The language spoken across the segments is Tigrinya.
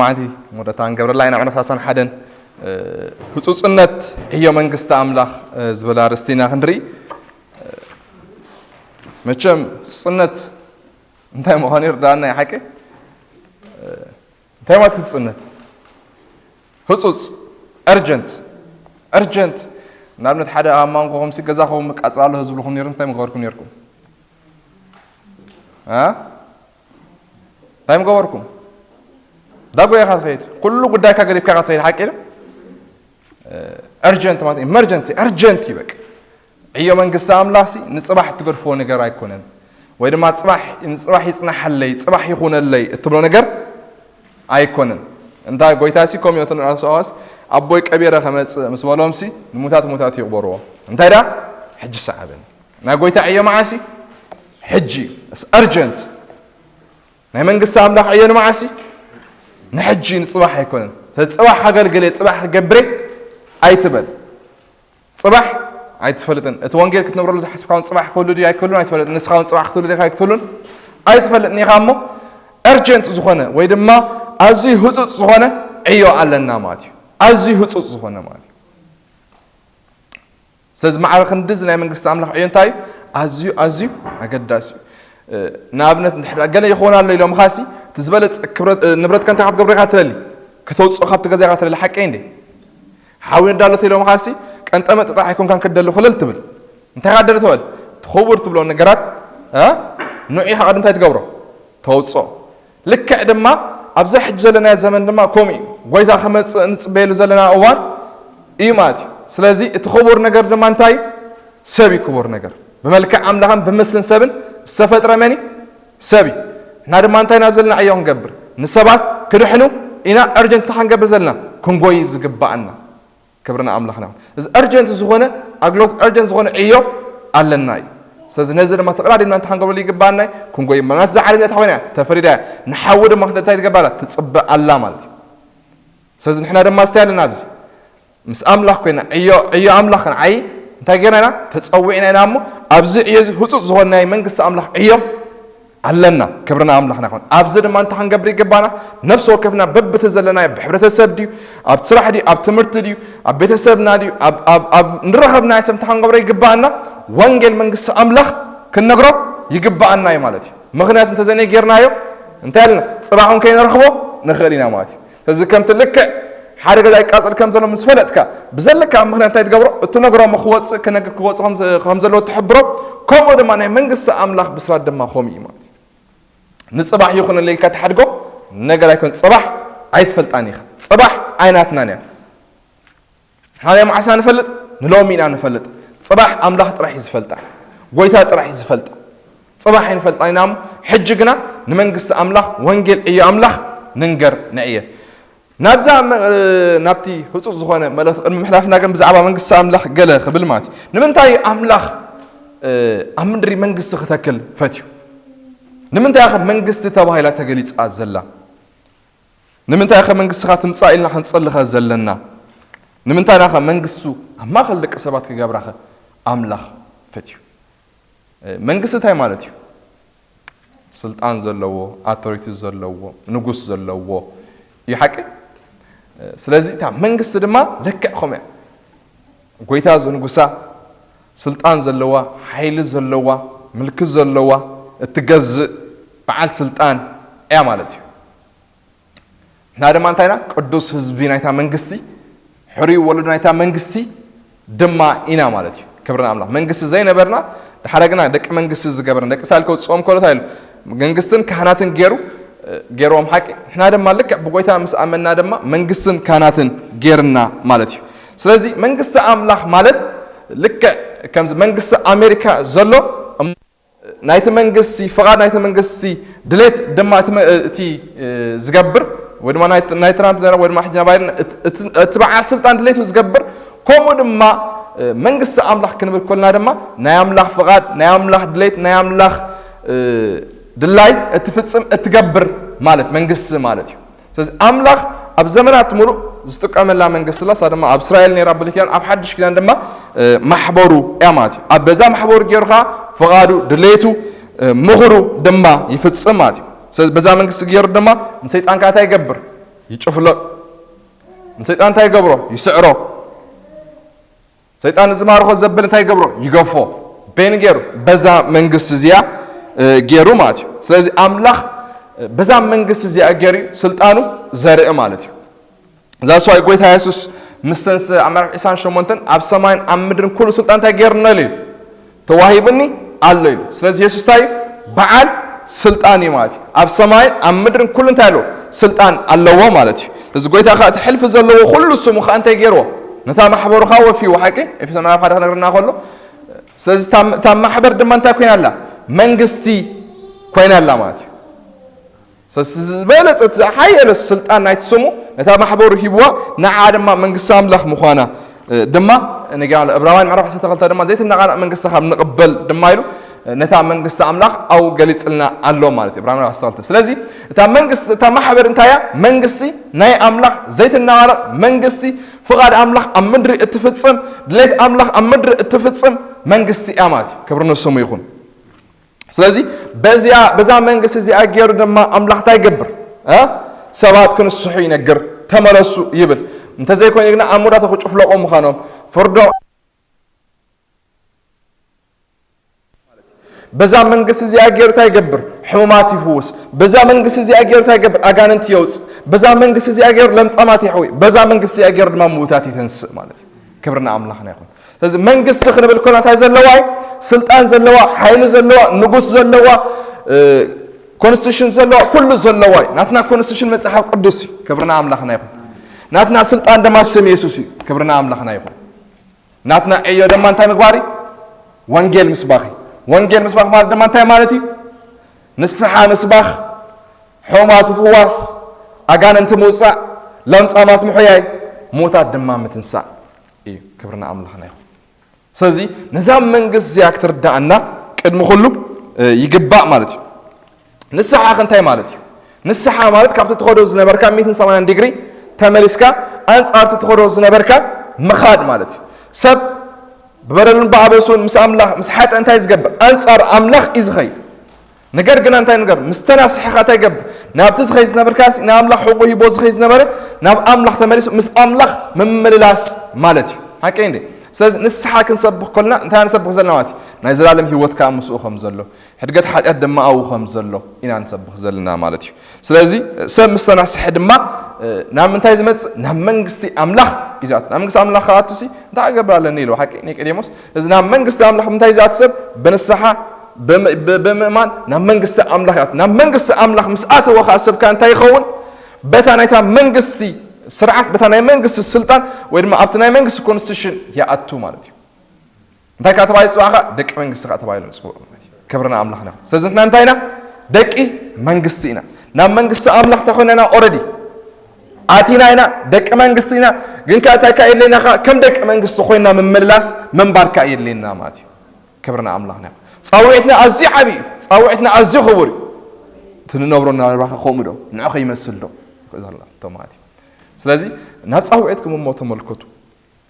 ማዕቲ ወደታ ንገብረላ ኢና። ዕረፍቲ ዓሰርተ ሓደን፣ እ፣ ህጹጽነት ዕዮ መንግስቲ ኣምላኽ፣ እ፣ ዝብል ኣርእስቲ ኢና ክንርኢ። እ፣ መቸም ህጹጽነት እንታይ ምዃኑ ይርዳእና እዩ፣ ሓቂ? እ፣ እንታይ ማለት ህጹጽነት? ህጹጽ፣ urgent፣ urgent። ንኣብነት ሓደ ኣብ ማንጎኹም ሲ ገዛኹም ቃጽል ኣሎ ዝብልኹም ነይሩ፣ እንታይ ምገበርኩም ነይርኩም? እ? እንታይ ምገበርኩም? ዳጎ ኢኻ ትኸይድ፣ ኩሉ ጉዳይካ ገዲፍካ ኢኻ ትኸይድ፣ ሓቂ ነው? እ፣ urgent ማለት emergency፣ urgent እዩ በቃ። ዕዮ መንግስቲ ኣምላኽ ሲ ንጽባሕ እትገድፍዎ ነገር ኣይኮነን፣ ወይ ድማ ጽባሕ፣ ንጽባሕ ይጽናሓለይ፣ ጽባሕ ይኹነለይ እትብሎ ነገር ኣይኮነን። እንታይ ጎይታ ሲ ከምኡ እቶም ንኣስዋስ ኣቦይ ቀቢረ ከመጽእ ምስ በሎም ሲ ንሙታት ሙታት ይቕበርዎ። እንታይ ዳ? ሕጂ ሰዓበኒ። ናይ ጎይታ ዕዮ መዓስ እዩ? ሕጂ እዩ። It's urgent። ናይ መንግስቲ ኣምላኽ ዕዮ ንመዓስ እዩ? ንሕጂ፣ ንጽባሕ ኣይኮነን። ስለዚ ጽባሕ ከገልግል እየ፣ ጽባሕ ክገብር እየ ኣይትበል። ጽባሕ ኣይትፈልጥን። እቲ ወንጌል ክትነብረሉ ዝሓሰብካ እውን ጽባሕ ክህሉ ድዩ ኣይክህሉን ኣይትፈልጥን። ንስኻ እውን ጽባሕ ክትህሉ ዲኻ ኣይክትህሉን ኣይትፈልጥን ኢኻ። እሞ urgent ዝኾነ ወይ ድማ ኣዝዩ ህጹጽ ዝኾነ ዕዮ ኣለና ማለት እዩ። ኣዝዩ ህጹጽ ዝኾነ ማለት እዩ። ስለዚ ማዕረ ክንድዚ ናይ መንግስቲ ኣምላኽ ዕዮ እንታይ እዩ? ኣዝዩ፣ ኣዝዩ ኣገዳሲ እዩ። እ፣ ንኣብነት እንድሕር ገለ ይኸውን ኣሎ ኢሎምኻ ሲ፣ እቲ ዝበለጸ ክብረት፣ እ፣ ንብረትካ እንታይ ክትገብሮ ኢኻ ትደሊ? ከተውጽኦ ካብቲ ገዛ ኢኻ ትደሊ፣ ሓቀይ እንዴ? ሓዊ ነዳሎ ኢሎምኻ ሲ፣ ቀንጠመጥ ጥራሕ ኣይኮንካን ክትደሊ ኮለል ትብል። እንታይ ኢኻ ትደሊ ትበል? እቲ ክቡር ትብሎ ነገራት፣ እ፣ ንዑ ኢኻ ቅድም እንታይ ትገብሮ? ተውጽኦ። ልክዕ ድማ ኣብዛ ሕጂ ዘለናዮ ዘመን ድማ ከምኡ እዩ። ጎይታ ክመጽእ እንጽበየሉ ዘለና እዋን እዩ ማለት እዩ። ስለዚ እቲ ክቡር ነገር ድማ እንታይ እዩ? ሰብ እዩ ክቡር ነገር። ብመልክዕ ኣምላኽን ብምስልን ሰብን ዝተፈጥረ መን እዩ? ሰብ እዩ። ንሕና ድማ እንታይ ናብ ዘለና ዕዮ ክንገብር? ንሰባት ክድሕኑ ኢና urgent ክንገብር ዘለና፣ ክንጎይ ዝግባኣና። ክብሪ ንኣምላኽና ይኹን። እዚ urgent ዝኾነ ኣግሎት፣ urgent ዝኾነ ዕዮ ኣለና እዩ። ስለዚ ነዚ ድማ ተቐዳዲምና እንታይ ክንገብረሉ ይግባኣና እዩ? ክንጎይ እሞ ናቲ ዝዓለም እያ ተኾይና እያ፣ ተፈሪዳ እያ። ንሓዊ ድማ ክንደ እንታይ ትገብር ኣላ? ትጽበ ኣላ ማለት እዩ። ስለዚ ንሕና ድማ እንታይ ኣለና ኣብዚ? ምስ ኣምላኽ ኮይና ዕዮ፣ ዕዮ ኣምላኽ ክንዓዪ እንታይ ጌርና ኢና? ተጸዊዕና ኢና እሞ ኣብዚ ዕዮ እዚ ህጹጽ ዝኾነ ናይ መንግስቲ ኣምላኽ ዕዮ ኣለና። ክብሪ ንኣምላኽና ይኹን። ኣብዚ ድማ እንታይ ክንገብር ይግባና? ነፍሲ ወከፍና በብቲ ዘለናዮ፣ ብሕብረተሰብ ድዩ፣ ኣብ ስራሕ ድዩ፣ ኣብ ትምህርቲ ድዩ፣ ኣብ ቤተሰብና ድዩ፣ ኣብ፣ ኣብ፣ ኣብ ንረኸብናዮ ሰብ እንታይ ክንገብሮ ይግባና? ወንጌል መንግስቲ ኣምላኽ ክንነግሮ ይግባኣና እዩ ማለት እዩ። ምኽንያቱ እንተዘይነጊርናዮ እንታይ ኣለና? ጽባሕ እውን ከይንረኽቦ ንኽእል ኢና ማለት እዩ። ስለዚ ከምቲ ልክዕ ሓደ ገዛ ይቃጸል ከም ዘሎ ምስ ፈለጥካ፣ ብዘለካ ምኽንያት እንታይ ትገብሮ? እትነግሮ እሞ ክወጽእ፣ ክነግ-፣ ክወጽእ ከም ዘ-፣ ከም ዘለዎ ትሕብሮ፣ ከምኡ ድማ ናይ መንግስቲ ኣምላኽ ብስራት ድማ ከምኡ እዩ ማለት እዩ። ንጽባሕ ይኹነለይ ኢልካ ትሓድጎ ነገር ኣይኮን። ጽባሕ ኣይትፈልጣን ኢኻ። ጽባሕ ኣይናትናን እያ። ንሕና ናይ መዓስ ኢና ንፈልጥ? ንሎሚ ኢና ንፈልጥ። ጽባሕ ኣምላኽ ጥራሕ እዩ ዝፈልጣ። ጎይታ ጥራሕ እዩ ዝፈልጣ። ጽባሕ ኣይንፈልጣን ኢና እሞ፣ ሕጂ ግና ንመንግስቲ ኣምላኽ፣ ወንጌል ዕዮ ኣምላኽ ንንገር፣ ንዕየ። ናብዛ መ-፣ ናብቲ ህጹጽ ዝኾነ መልእኽቲ ቅድሚ ምሕላፍና ግን ብዛዕባ መንግስቲ ኣምላኽ ገለ ክብል ማለት እዩ። ንምንታይ ኣምላኽ፣ እ፣ ኣብ ምድሪ መንግስቲ ክተክል ፈትዩ? ንምንታይ ከ መንግስቲ ተባሂላ ተገሊጻ ዘላ? ንምንታይ ከ መንግስትኻ ትምጻእ ኢልና ክንጸልኸ ዘለና? ንምንታይ ከ መንግስቱ ኣብ ማእከል ደቂ ሰባት ክገብራኸ ኣምላኽ ፈትዩ? እ፣ መንግስቲ እንታይ ማለት እዩ? ስልጣን ዘለዎ፣ ኣውቶሪቲ ዘለዎ፣ ንጉስ ዘለዎ እዩ፣ ሓቂ? እ፣ ስለዚ እታ መንግስቲ ድማ ልክዕ ከምኡ እያ። ጎይታ ዝንጉሳ፣ ስልጣን ዘለዋ፣ ሓይሊ ዘለዋ፣ ምልኪ ዘለዋ፣ እትገዝእ በዓል ስልጣን እያ ማለት እዩ። ንሕና ድማ እንታይ ኢና? ቅዱስ ህዝቢ ናይታ መንግስቲ፣ ሕሩይ ወለዶ ናይታ መንግስቲ ድማ ኢና ማለት እዩ። ክብሪ ንኣምላኽ። መንግስቲ ዘይነበርና፣ ድሓረ ግና ደቂ መንግስቲ ዝገበርና፣ ደቂ እስራኤል ከውፅኦም ከሎ እንታይ ኢሉ? መንግስትን ካህናትን ገይሩ፣ እ፣ ገይርዎም ሓቂ። ንሕና ድማ ልክዕ ብጎይታ ምስ ኣመንና ድማ መንግስትን ካህናትን ገይርና ማለት እዩ። ስለዚ መንግስቲ ኣምላኽ ማለት ልክዕ ከምዚ መንግስቲ ኣሜሪካ ዘሎ፣ ናይቲ መንግስቲ ፍቓድ፣ ናይቲ መንግስቲ ድሌት ድማ እቲ መ-፣ እቲ፣ እ፣ ዝገብር፣ ወይ ድማ ናይ፣ ናይ ትራምፕ ዘረባ፣ ወይ ድማ ሕጂ ናይ ባይደን፣ እቲ፣ እቲ፣ እቲ በዓል ስልጣን ድሌቱ ዝገብር፣ ከምኡ ድማ፣ እ፣ መንግስቲ ኣምላኽ ክንብል ከለና ድማ ናይ ኣምላኽ ፍቓድ፣ ናይ ኣምላኽ ድሌት፣ ናይ ኣምላኽ፣ እ፣ ድላይ እትፍጽም፣ እትገብር ማለት መንግስቲ ማለት እዩ። ስለዚ ኣምላኽ ኣብ ዘመናት ሙሉእ ዝጥቀመላ መንግስቲ ኣላ፣ እሳ ድማ ኣብ እስራኤል ነይራ፣ ብሉይ ኪዳን፣ ኣብ ሓድሽ ኪዳን ድማ፣ እ፣ ማሕበሩ እያ ማለት እዩ። ኣብ በዛ ማሕበሩ ገይሩ ኸዓ ፍቓዱ፣ ድሌቱ፣ እ፣ ምኽሩ ድማ ይፍጽም ማለት እዩ። ስለዚ በዛ መንግስቲ ገይሩ ድማ ንሰይጣን ከዓ እንታይ ይገብር? ይጭፍለቕ። ንሰይጣን እንታይ ይገብሮ? ይስዕሮ። ሰይጣን ዝማርኾ ዘብል እንታይ ይገብሮ? ይገፎ። በይኑ ገይሩ በዛ መንግስቲ እዚኣ እ፣ ገይሩ ማለት እዩ። ስለዚ ኣምላኽ እ፣ በዛ መንግስቲ እዚኣ ገይሩ እዩ ስልጣኑ ዘርኢ ማለት እዩ። እዛ ስዋይ ጎይታ የሱስ ምስ ተንስ ኣብ ምዕራፍ ዕስራን ሸሞንተን ኣብ ሰማይን ኣብ ምድርን ኩሉ ስልጣን እንታይ ገይሩና ኢሉ እዩ? ተዋሂብኒ ኣሎ ኢሉ። ስለዚ የሱስ እንታይ እዩ? በዓል ስልጣን እዩ ማለት እዩ። ኣብ ሰማይን ኣብ ምድርን ኩሉ እንታይ ኣለዎ? ስልጣን ኣለዎ ማለት እዩ። እዚ ጎይታ ከዓ እቲ ሕልፊ ዘለዎ ኩሉ ስሙ ከዓ እንታይ ገይርዎ? ነታ ማሕበሩ ከዓ ወፊዎ። ሓቂ ኤፌሶ ምዕራፍ ሓደ ክነግርና ከሎ ስለዚ እታ እታ ማሕበር ድማ እንታይ ኮይና ኣላ? መንግስቲ ኮይና ኣላ ማለት እዩ። ስለዚ ዝበለጸ እቲ ዝሓየለ ስልጣን ናይቲ ስሙ ነታ ማሕበሩ ሂብዋ፣ ንዓ ድማ መንግስቲ ኣምላኽ ምዃና እ፣ ድማ ንገና እብራውያን ምዕራፍ ዓሰርተ ክልተ ድማ ዘይትነቓነቕ መንግስቲ ካብ ንቕበል ድማ ኢሉ እ፣ ነታ መንግስቲ ኣምላኽ ኣብኡ ገሊጽልና ኣሎ ማለት እዩ። እብራውያን ምዕራፍ ዓሰርተ ክልተ። ስለዚ እታ መንግስቲ እታ ማሕበር እንታይ እያ? መንግስቲ ናይ ኣምላኽ ዘይትነቓነቕ መንግስቲ፣ ፍቓድ ኣምላኽ ኣብ ምድሪ እትፍጽም፣ ድሌት ኣምላኽ ኣብ ምድሪ እትፍጽም መንግስቲ እያ ማለት እዩ። ክብሪ ንስሙ ይኹን። ስለዚ በዚኣ በዛ መንግስቲ እዚኣ ገይሩ ድማ ኣምላኽ እንታይ ይገብር? እ? ሰባት ክንስሑ ይነግር፣ ተመለሱ ይብል። እንተዘይኮይኑ ግና ኣብ መወዳእታ ክጭፍለቑ ምዃኖም ፍርዶ በዛ መንግስቲ እዚኣ ገይሩ እንታይ ይገብር? ሕሙማት ይፍውስ። በዛ መንግስቲ እዚኣ ገይሩ እንታይ ይገብር? ኣጋንንቲ የውፅእ። በዛ መንግስቲ እዚኣ ገይሩ ለምጻማት ይሕዊ። በዛ መንግስቲ እዚኣ ገይሩ ድማ ምውታት ይተንስእ ማለት እዩ። ክብርና ኣምላኽና ይኹን። ስለዚ መንግስቲ ክንብል ከሎ እንታይ ዘለዋ እዩ? ስልጣን ዘለዋ፣ ሓይሊ ዘለዋ፣ ንጉስ ዘለዋ፣ እ፣ ኮንስቲቱሽን ዘለዋ፣ ኩሉ ዘለዋ እዩ። ናትና ኮንስቲቱሽን መጽሓፍ ቅዱስ እዩ። ክብርና ኣምላኽና ይኹን። ናትና ስልጣን ድማ ስም የሱስ እዩ። ክብርና ኣምላኽና ይኹን። ናትና ዕዮ ድማ እንታይ ምግባር እዩ? ወንጌል ምስባኽ እዩ። ወንጌል ምስባኽ ማለት ድማ እንታይ ማለት እዩ? ንስሓ ምስባኽ፣ ሕሙማት ምፍዋስ፣ ኣጋንንቲ ምውፃእ፣ ለምጻማት ምሕያይ፣ ሙታት ድማ ምትንሳእ እዩ። ክብርና ኣምላኽና ይኹን። ስለዚ ነዛ መንግስቲ እዚኣ ክትርዳእና ቅድሚ ኩሉ እ፣ ይግባእ ማለት እዩ። ንስሓ ከ እንታይ ማለት እዩ? ንስሓ ማለት ካብቲ ትኸዶ ዝነበርካ ሚእትን ሰማንያን ዲግሪ ተመሊስካ ኣንጻር እቲ ትኸዶ ዝነበርካ ምኻድ ማለት እዩ። ሰብ ብበደሉን ብኣበሱን ምስ ኣምላኽ ምስ ሓጠ እንታይ ዝገብር? ኣንጻር ኣምላኽ እዩ ዝኸይድ። ነገር ግና እንታይ ነገር? ምስ ተናስሐኻ እንታይ ይገብር? ናብቲ ዝኸይድ ዝነበርካ ሲ ንኣምላኽ ሕቖ ሂቦ ዝኸይድ ዝነበረ ናብ ኣምላኽ ተመሊሱ ምስ ኣምላኽ ምምልላስ ማለት እዩ። ሓቀይ እንዴ? ስለዚ ንስሓ ክንሰብኽ ከልና እንታይ ንሰብኽ ዘለና ማለት እዩ? ናይ ዘላለም ህይወት ከኣ ምስኡ ከም ዘሎ፣ ሕድገት ሓጢኣት ድማ ኣብኡ ከም ዘሎ ኢና ንሰብኽ ዘለና ማለት እዩ። ስለዚ ሰብ ምስ ተናስሐ ድማ እ፣ ናብ ምንታይ ዝመጽእ? ናብ መንግስቲ ኣምላኽ እዩ ዝኣቱ። ናብ መንግስቲ ኣምላኽ ክኣቱ ሲ እንታይ ክገብር ኣለኒ ኢሉ ሓቂ ኒቆዲሞስ። እዚ ናብ መንግስቲ ኣምላኽ ምንታይ ዝኣቱ ሰብ? ብንስሓ፣ ብም-፣ ብ-፣ ብምእማን ናብ መንግስቲ ኣምላኽ ይኣቱ። ናብ መንግስቲ ኣምላኽ ምስ ኣተወ ኸኣ ሰብካ እንታይ ይኸውን? በታ ናይታ መንግስቲ ስርዓት፣ በታ ናይ መንግስቲ ስልጣን ወይ ድማ ኣብቲ ናይ መንግስቲ ኮንስቲቱሽን ይኣቱ ማለት እዩ። እንታይ ከኣ ተባሂሉ ዝጽዋዕ ከኣ? ደቂ መንግስቲ ከኣ ተባሂሎም ይጽውዑ ማለት እዩ። ክብርና ኣምላኽና ይኹን። ስለዚ ንሕና እንታይ ኢና? ደቂ መንግስቲ ኢና። ናብ መንግስቲ ኣምላኽ ተኾይና ኢና ኦረዲ ኣቲና ኢና፣ ደቂ መንግስቲ ኢና። ግን ከኣ እንታይ ከኣ የድልየና ከኣ? ከም ደቂ መንግስቲ ኮይና ምምልላስ ምንባር ከኣ የድልየና ማለት እዩ። ክብርና ኣምላኽና ይኹን። ጻውዒትና ኣዝዩ ዓቢ እዩ። ጻውዒትና ኣዝዩ ክቡር እዩ። እቲ ንነብሮ ናብራ ከ ከምኡ ዶ? ንዑ ከይመስል ዶ? ይኽእል ዘሎ ሕቶ ማለት እዩ። ስለዚ ናብ ጻውዒትኩም እሞ ተመልከቱ።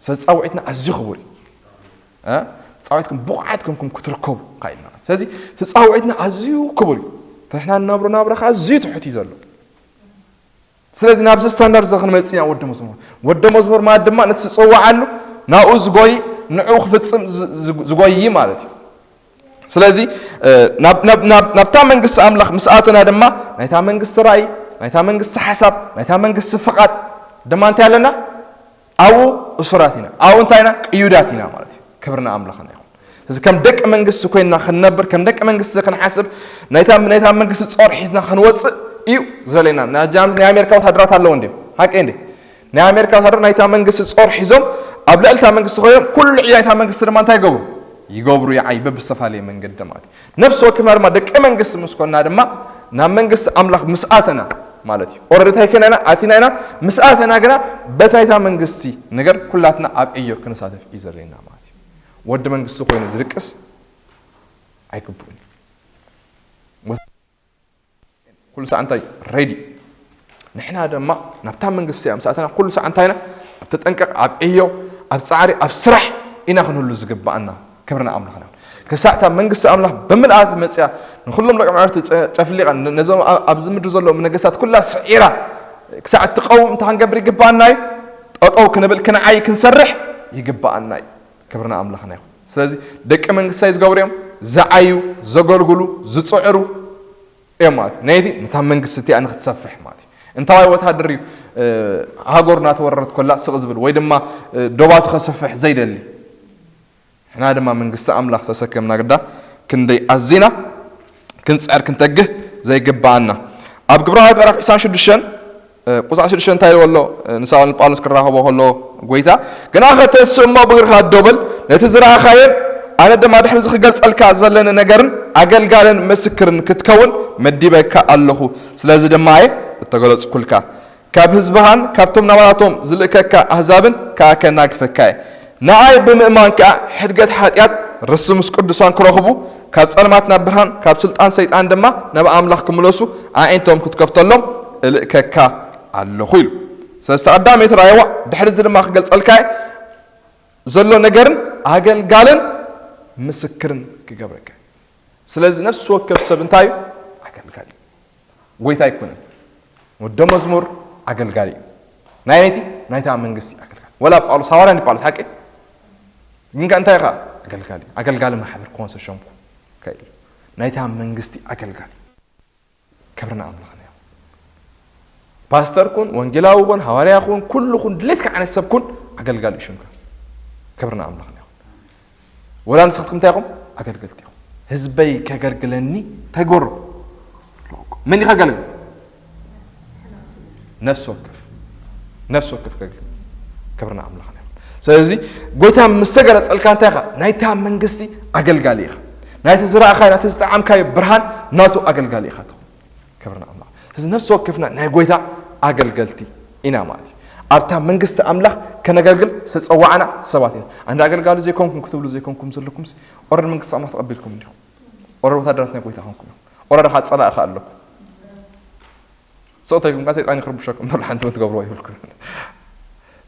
ስለዚ ጻውዒትና ኣዝዩ ክቡር እዩ። እ? ጻውዒትኩም ብቑዓት ኮንኩም ክትርከቡ ካ ኢልና። ስለዚ እቲ ጻውዒትና ኣዝዩ ክቡር እዩ። ንሕና ንነብሮ ናብራ ከኣ ኣዝዩ ትሑት እዩ ዘሎ። ስለዚ ናብዚ ስታንዳርድ እዚ ክንመጽእ ኢና ወዲ መዝሙር። ወዲ መዝሙር ማለት ድማ ነቲ ዝጸውዓሉ ናብኡ ዝጎይ ንዕኡ ክፍጽም ዝ-፣ ዝ-፣ ዝጎይ ማለት እዩ። ስለዚ እ፣ ናብ፣ ናብ፣ ናብ፣ ናብታ መንግስቲ ኣምላኽ ምስ ኣተና ድማ ናይታ መንግስቲ ራእይ፣ ናይታ መንግስቲ ሓሳብ፣ ናይታ መንግስቲ ፍቓድ ድማ እንታይ ኣለና? ኣብኡ እሱራት ኢና። ኣብኡ እንታይ ኢና? ቅዩዳት ኢና ማለት እዩ። ክብርና ኣምላኽና ይኹን። እዚ ከም ደቂ መንግስቲ ኮይንና ክንነብር፣ ከም ደቂ መንግስቲ ክንሓስብ፣ ናይታ፣ ናይታ መንግስቲ ጾር ሒዝና ክንወጽእ እዩ ዘሌና። ናይ ጃም-፣ ናይ ኣሜሪካ ወታደራት ኣለዉ እንድዮም። ሓቀይ እንዴ? ናይ ኣሜሪካ ወታደር ናይታ መንግስቲ ጾር ሒዞም ኣብ ልዕልታ መንግስቲ ኮይኖም ኩሉ ዕዮ ናይታ መንግስቲ ድማ እንታይ ይገብሩ? ይገብሩ፣ ይዓይበ ብዝተፈላለየ መንገዲ ማለት እዩ። ነፍሲ ወከፍና ድማ ደቂ መንግስቲ ምስ ኮንና ድማ ናብ መንግስቲ ኣምላኽ ምስ ኣተና ማለት እዩ። ኦረዲ እንታይ ኮይና ኢና? ኣቲና ኢና። ምስ ኣተና ግና በቲ ናይታ መንግስቲ ነገር ኩላትና ኣብ ዕዮ ክንሳተፍ እዩ ዘድልየና ማለት እዩ። ወዲ መንግስቲ ኮይኑ ዝድቅስ ኣይግብኡን እዩ። ኩሉ ሰዓት እንታይ? ሬዲ። ንሕና ድማ ናብታ መንግስቲ እያ ምስ ኣተና ኩሉ ሰዓት እንታይ ኢና? ኣብ ተጠንቀቕ፣ ኣብ ዕዮ፣ ኣብ ጻዕሪ፣ ኣብ ስራሕ ኢና ክንህሉ ዝግብኣና። ክብሪ ንኣምላኽና ይኹን። ክሳዕ እታ መንግስቲ ኣምላኽ ብምልኣት መጽያ ንኹሎም ደቂ መዓርቲ ጨ-፣ ጨፍሊቓ ነ-፣ ነዞም ኣ-፣ ኣብዚ ምድሪ ዘለዉ ነገስታት ኩላ ስዒራ ክሳዕ እትቐውም እንታይ ክንገብር ይግብኣና እዩ? ጠጠው ክንብል፣ ክንዓይ፣ ክንሰርሕ ይግብኣና እዩ። ክብርና ኣምላኽና ይኹን። ስለዚ ደቂ መንግስታይ ዝገብሩ እዮም፣ ዝዓዩ፣ ዘገልግሉ፣ ዝፅዕሩ እዮም ማለት እዩ። ነይቲ ነታ መንግስቲ እቲኣ ንክትሰፍሕ ማለት እዩ። እንታዋይ ወታደር እዩ ሃገሩ እናተወረረት ኮላ ስቕ ዝብል ወይ ድማ ዶባቱ ከሰፍሕ ዘይደሊ? ሕና ድማ መንግስቲ ኣምላኽ ተሰከምና ግዳ ክንደይ ኣዚና ክንጽዕር ክንተግህ ዘይግብኣና። ኣብ ግብረ ሃዋርያት ምዕራፍ ዕስራን ሽዱሽተን ቁጽሪ ሽዱሽተ እንታይ ይብሎ ኣሎ? ንሳኦል ንጳውሎስ ክራኸቦ ከሎ ጎይታ፣ "ግና ከተስእ እሞ ብእግርኻ ደው በል፣ ነቲ ዝረኣኻዮን ኣነ ድማ ድሕሪ እዚ ክገልጸልካ ዘለኒ ነገርን ኣገልጋልን ምስክርን ክትከውን መዲበካ ኣለኹ። ስለዚ ድማ እየ እተገለጽኩልካ። ካብ ህዝብኻን ካብቶም ናባታቶም ዝልእከካ ኣህዛብን ከኣ ከናግፈካ እየ። ንኣይ ብምእማን ከኣ ሕድገት ሓጢኣት ርስቲ ምስ ቅዱሳን ክረኽቡ፣ ካብ ጸልማት ናብ ብርሃን፣ ካብ ስልጣን ሰይጣን ድማ ናብ ኣምላኽ ክምለሱ ኣዒንቶም ክትከፍተሎም እልእከካ ኣለኹ" ኢሉ። ስለዚ ቀዳመይቲ ረኣይዋ፣ ድሕሪ እዚ ድማ ክገልጸልካ እየ፣ ዘሎ ነገርን ኣገልጋልን ምስክርን ክገብረካ። ስለዚ ነፍሲ ወከፍ ሰብ እንታይ እዩ? ኣገልጋሊ እዩ። ጎይታ ኣይኮነን። ወደ መዝሙር ኣገልጋሊ እዩ። ናይ ነቲ ናይታ መንግስቲ ኣገልጋሊ። ወላ ጳውሎስ ሃዋርያ እንዲ ጳውሎስ ሓቂ ግን ከ እንታይ ኢኻ? ኣገልጋሊ። ኣገልጋሊ ማሕበር ኮንሰ ሸምኩ ከኢሉ ናይታ መንግስቲ ኣገልጋሊ። ክብርና ኣምላኽና እዩ። ፓስተር ኩን፣ ወንጌላዊ ኩን፣ ሃዋርያ ኩን፣ ኩሉ ኩን፣ ድሌትካ ዓይነት ሰብ ኩን፣ ኣገልጋሊ እዩ ሽምካ። ክብርና ኣምላኽና እዩ። ወላ ንስኻትኩም እንታይ ኢኹም? ኣገልገልቲ ኢኹም። ህዝበይ ከገልግለኒ ተግበሩ። መን እዩ ከገልግል? ነፍሲ ወከፍ፣ ነፍሲ ወከፍ ከገልግል። ክብርና ኣምላኽና እዩ። ስለዚ ጎይታ ምስ ተገለጸልካ እንታይ ኢኻ? ናይታ መንግስቲ ኣገልጋሊ ኢኻ። ናይቲ ዝረኣኻዮ፣ ናይቲ ዝጠዓምካዮ ብርሃን ናቱ ኣገልጋሊ ኢኻ ትኸውን። ክብርና ኣምላኽ። ስለዚ ነፍሲ ወከፍና ናይ ጎይታ ኣገልገልቲ ኢና ማለት እዩ። ኣብታ መንግስቲ ኣምላኽ ከነገልግል ዝተጸዋዕና ሰባት ኢና። ኣንዳ ኣገልጋሊ ዘይኮንኩም ክትብሉ ዘይኮንኩም ዘለኩም፣ ኦረድ መንግስቲ ኣምላኽ ተቐቢልኩም እንዲኹም። ኦረድ ወታደራት ናይ ጎይታ ኮንኩም ኢኹም። ኦረድ ኻብ ጸላኢ ኸኣ ኣለኩም። ስቕ ተይኩም ከኣ ሰይጣን ይኽርብሸኩም እምበር ሓንቲ ምትገብርዎ የብልኩም።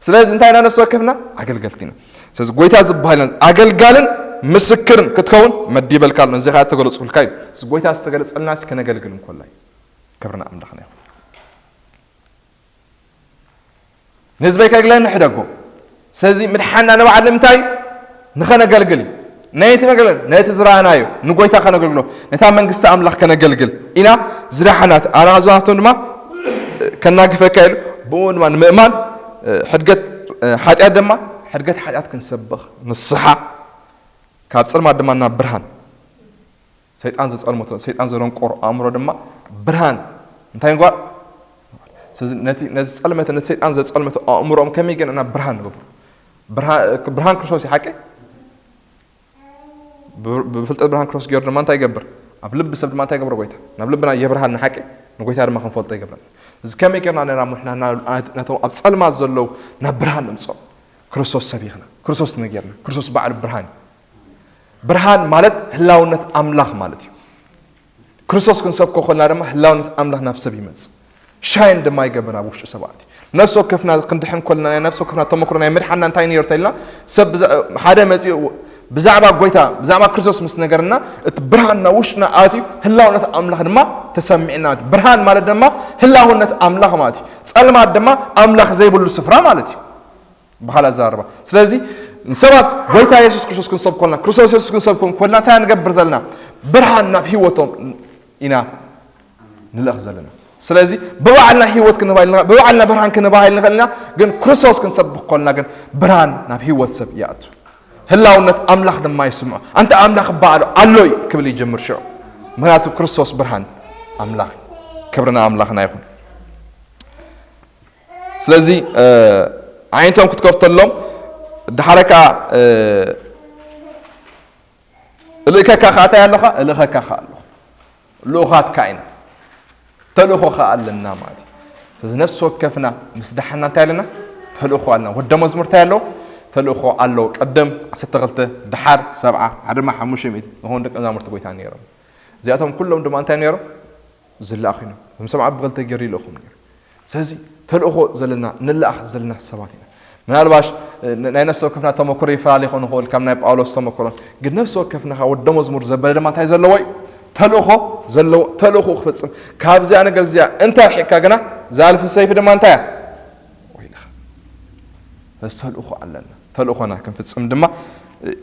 ስለዚ እንታይ ኢና ነፍሲ ወከፍና? ኣገልገልቲ ኢና። ስለዚ ጎይታ ዝበሃል ኣገልጋልን ምስክርን ክትከውን መዲበልካ ኣሎ። እዚ ኸኣ እተገለጽኩልካ እዩ። እዚ ጎይታ ዝተገለጸልና ሲ ከነገልግል እንኮላይ። ክብርና ኣምላኽና ይኹን። ንህዝበይ ከግለኒ ሕደጎ። ስለዚ ምድሓና ንባዕል ንምንታይ? ንኸነገልግል እዩ። ነይቲ መገልገል፣ ነቲ ዝረኣናዮ፣ ንጎይታ ከነገልግሎ፣ ነታ መንግስቲ ኣምላኽ ከነገልግል ኢና ዝደሓናት። ኣነ ካብዞም ድማ ከናግፈካ ኢሉ፣ ብኡ ድማ ንምእማን፣ ሕድገት ሓጢኣት ድማ፣ ሕድገት ሓጢኣት ክንሰብኽ፣ ንስሓ፣ ካብ ጸልማት ድማ ናብ ብርሃን። ሰይጣን ዘጸልመቶ፣ ሰይጣን ዘደንቆሮ ኣእምሮ ድማ ብርሃን እንታይ ንግባር? ስለዚ ነቲ፣ ነቲ ጸልመተ፣ ነቲ ሰይጣን ዘጸልመቶ ኣእምሮኦም ከመይ ገይርና ናብ ብርሃን ንገብሮ? ብርሃ-፣ ብርሃን ክርስቶስ እዩ ሓቂ። ብ-፣ ብፍልጠት ብርሃን ክርስቶስ ገይሩ ድማ እንታይ ይገብር? ኣብ ልቢ ሰብ ድማ እንታይ ይገብሮ ጎይታ? ናብ ልብና የብርሃልና ሓቂ፣ ንጎይታ ድማ ክንፈልጦ ይገብረና። እዚ ከመይ ገይርና ንሕና ናብ፣ ናቶም ኣብ ጸልማት ዘለዉ ናብ ብርሃን ንምጾም? ክርስቶስ ሰቢኽና፣ ክርስቶስ ነጊርና። ክርስቶስ ባዕሉ ብርሃን እዩ። ብርሃን ማለት ህላውነት ኣምላኽ ማለት እዩ። ክርስቶስ ክንሰብኮ ከለና ድማ ህላውነት ኣምላኽ ናብ ሰብ ይመጽእ። ሻይን ድማ ይገብር ኣብ ውሽጢ ሰባት እዩ። ነፍሲ ወከፍና ክንድሕን ከለና፣ ናይ ነፍሲ ወከፍና ተመክሮ ናይ ምድሓንና እንታይ ነይሩ ተኢልና፣ ሰብ ብዛ-፣ ሓደ መጺኡ ብዛዕባ ጎይታ፣ ብዛዕባ ክርስቶስ ምስ ነገርና፣ እቲ ብርሃን ናብ ውሽጥና ኣትዩ፣ ህላውነት ኣምላኽ ድማ ተሰሚዕና ማለት እዩ። ብርሃን ማለት ድማ ህላውነት ኣምላኽ ማለት እዩ። ጸልማት ድማ ኣምላኽ ዘይብሉ ስፍራ ማለት እዩ። ብኻልእ ኣዘራርባ። ስለዚ ንሰባት ጎይታ የሱስ ክርስቶስ ክንሰብኮ ከለና፣ ክርስቶስ የሱስ ክንሰብኮ ከለና እንታይ ንገብር ዘለና? ብርሃን ናብ ህይወቶም ኢና ንልእኽ ዘለና። ስለዚ ብባዕልና ህይወት ክንህባ ኢልና፣ ብባዕልና ብርሃን ክንህባ ኢልና ንኽእል ኢና፣ ግን ክርስቶስ ክንሰብኽ ከለና ግን ብርሃን ናብ ህይወት ሰብ ይኣቱ። ህላውነት ኣምላኽ ድማ ይስምዖ። ኣንታ ኣምላኽ እባ ኣሎ፣ ኣሎ እዩ ክብል ይጀምር ሽዑ። ምኽንያቱ ክርስቶስ ብርሃን ኣምላኽ እዩ። ክብሪ ንኣምላኽና ይኹን። ስለዚ፣ እ፣ ኣዒንቶም ክትከፍተሎም፣ ደሓረ ከኣ፣ እ፣ እልእከካ ከኣ እንታይ ኣለኻ? እልእኸካ ከኣ ኣለኹ። ልኡኻትካ ኢና። ተልእኾ ከኣ ኣለና ማለት እዩ። ስለዚ ነፍሲ ወከፍና ምስ ደሓና እንታይ ኣለና? ተልእኾ ኣለና። ወደ መዝሙር እንታይ ኣለዎ? ተልእኾ ኣለዎ። ቅድም ዓሰርተ ክልተ፣ ደሓር ሰብዓ፣ ሓደ ድማ ሓሙሽተ ሚእቲ ዝኾኑ ደቀ መዛሙርቲ ጎይታ ነይሮም። እዚኣቶም ኩሎም ድማ እንታይ ነይሮም? ዝለኣኹ ኢና። እዞም ሰብዓ ብኽልተ ገይሩ ይልእኹም ነይሩ። ስለዚ ተልእኾ ዘለና፣ ንለኣኽ ዘለና ሰባት ኢና። ምናልባሽ፣ እ፣ ን-፣ ናይ ነፍሲ ወከፍና ተመክሮ ይፈላለ ይኾን ይኽእል ካብ ናይ ጳውሎስ ተመክሮን። ግን ነፍሲ ወከፍና ኸዓ ወደ መዝሙር ዘበለ ድማ እንታይ ዘለዎ እዩ? ተልእኾ ዘለዎ፣ ተልእኾ ክፍጽም። ካብዚኣ ነገር እዚኣ እንተ ርሒቕካ ግና ዛልፍ ሰይፍ ድማ እንታይ እያ? ወይልኻ። በዚ ተልእኾ ኣለና። ተልእኾና ክንፍጽም ድማ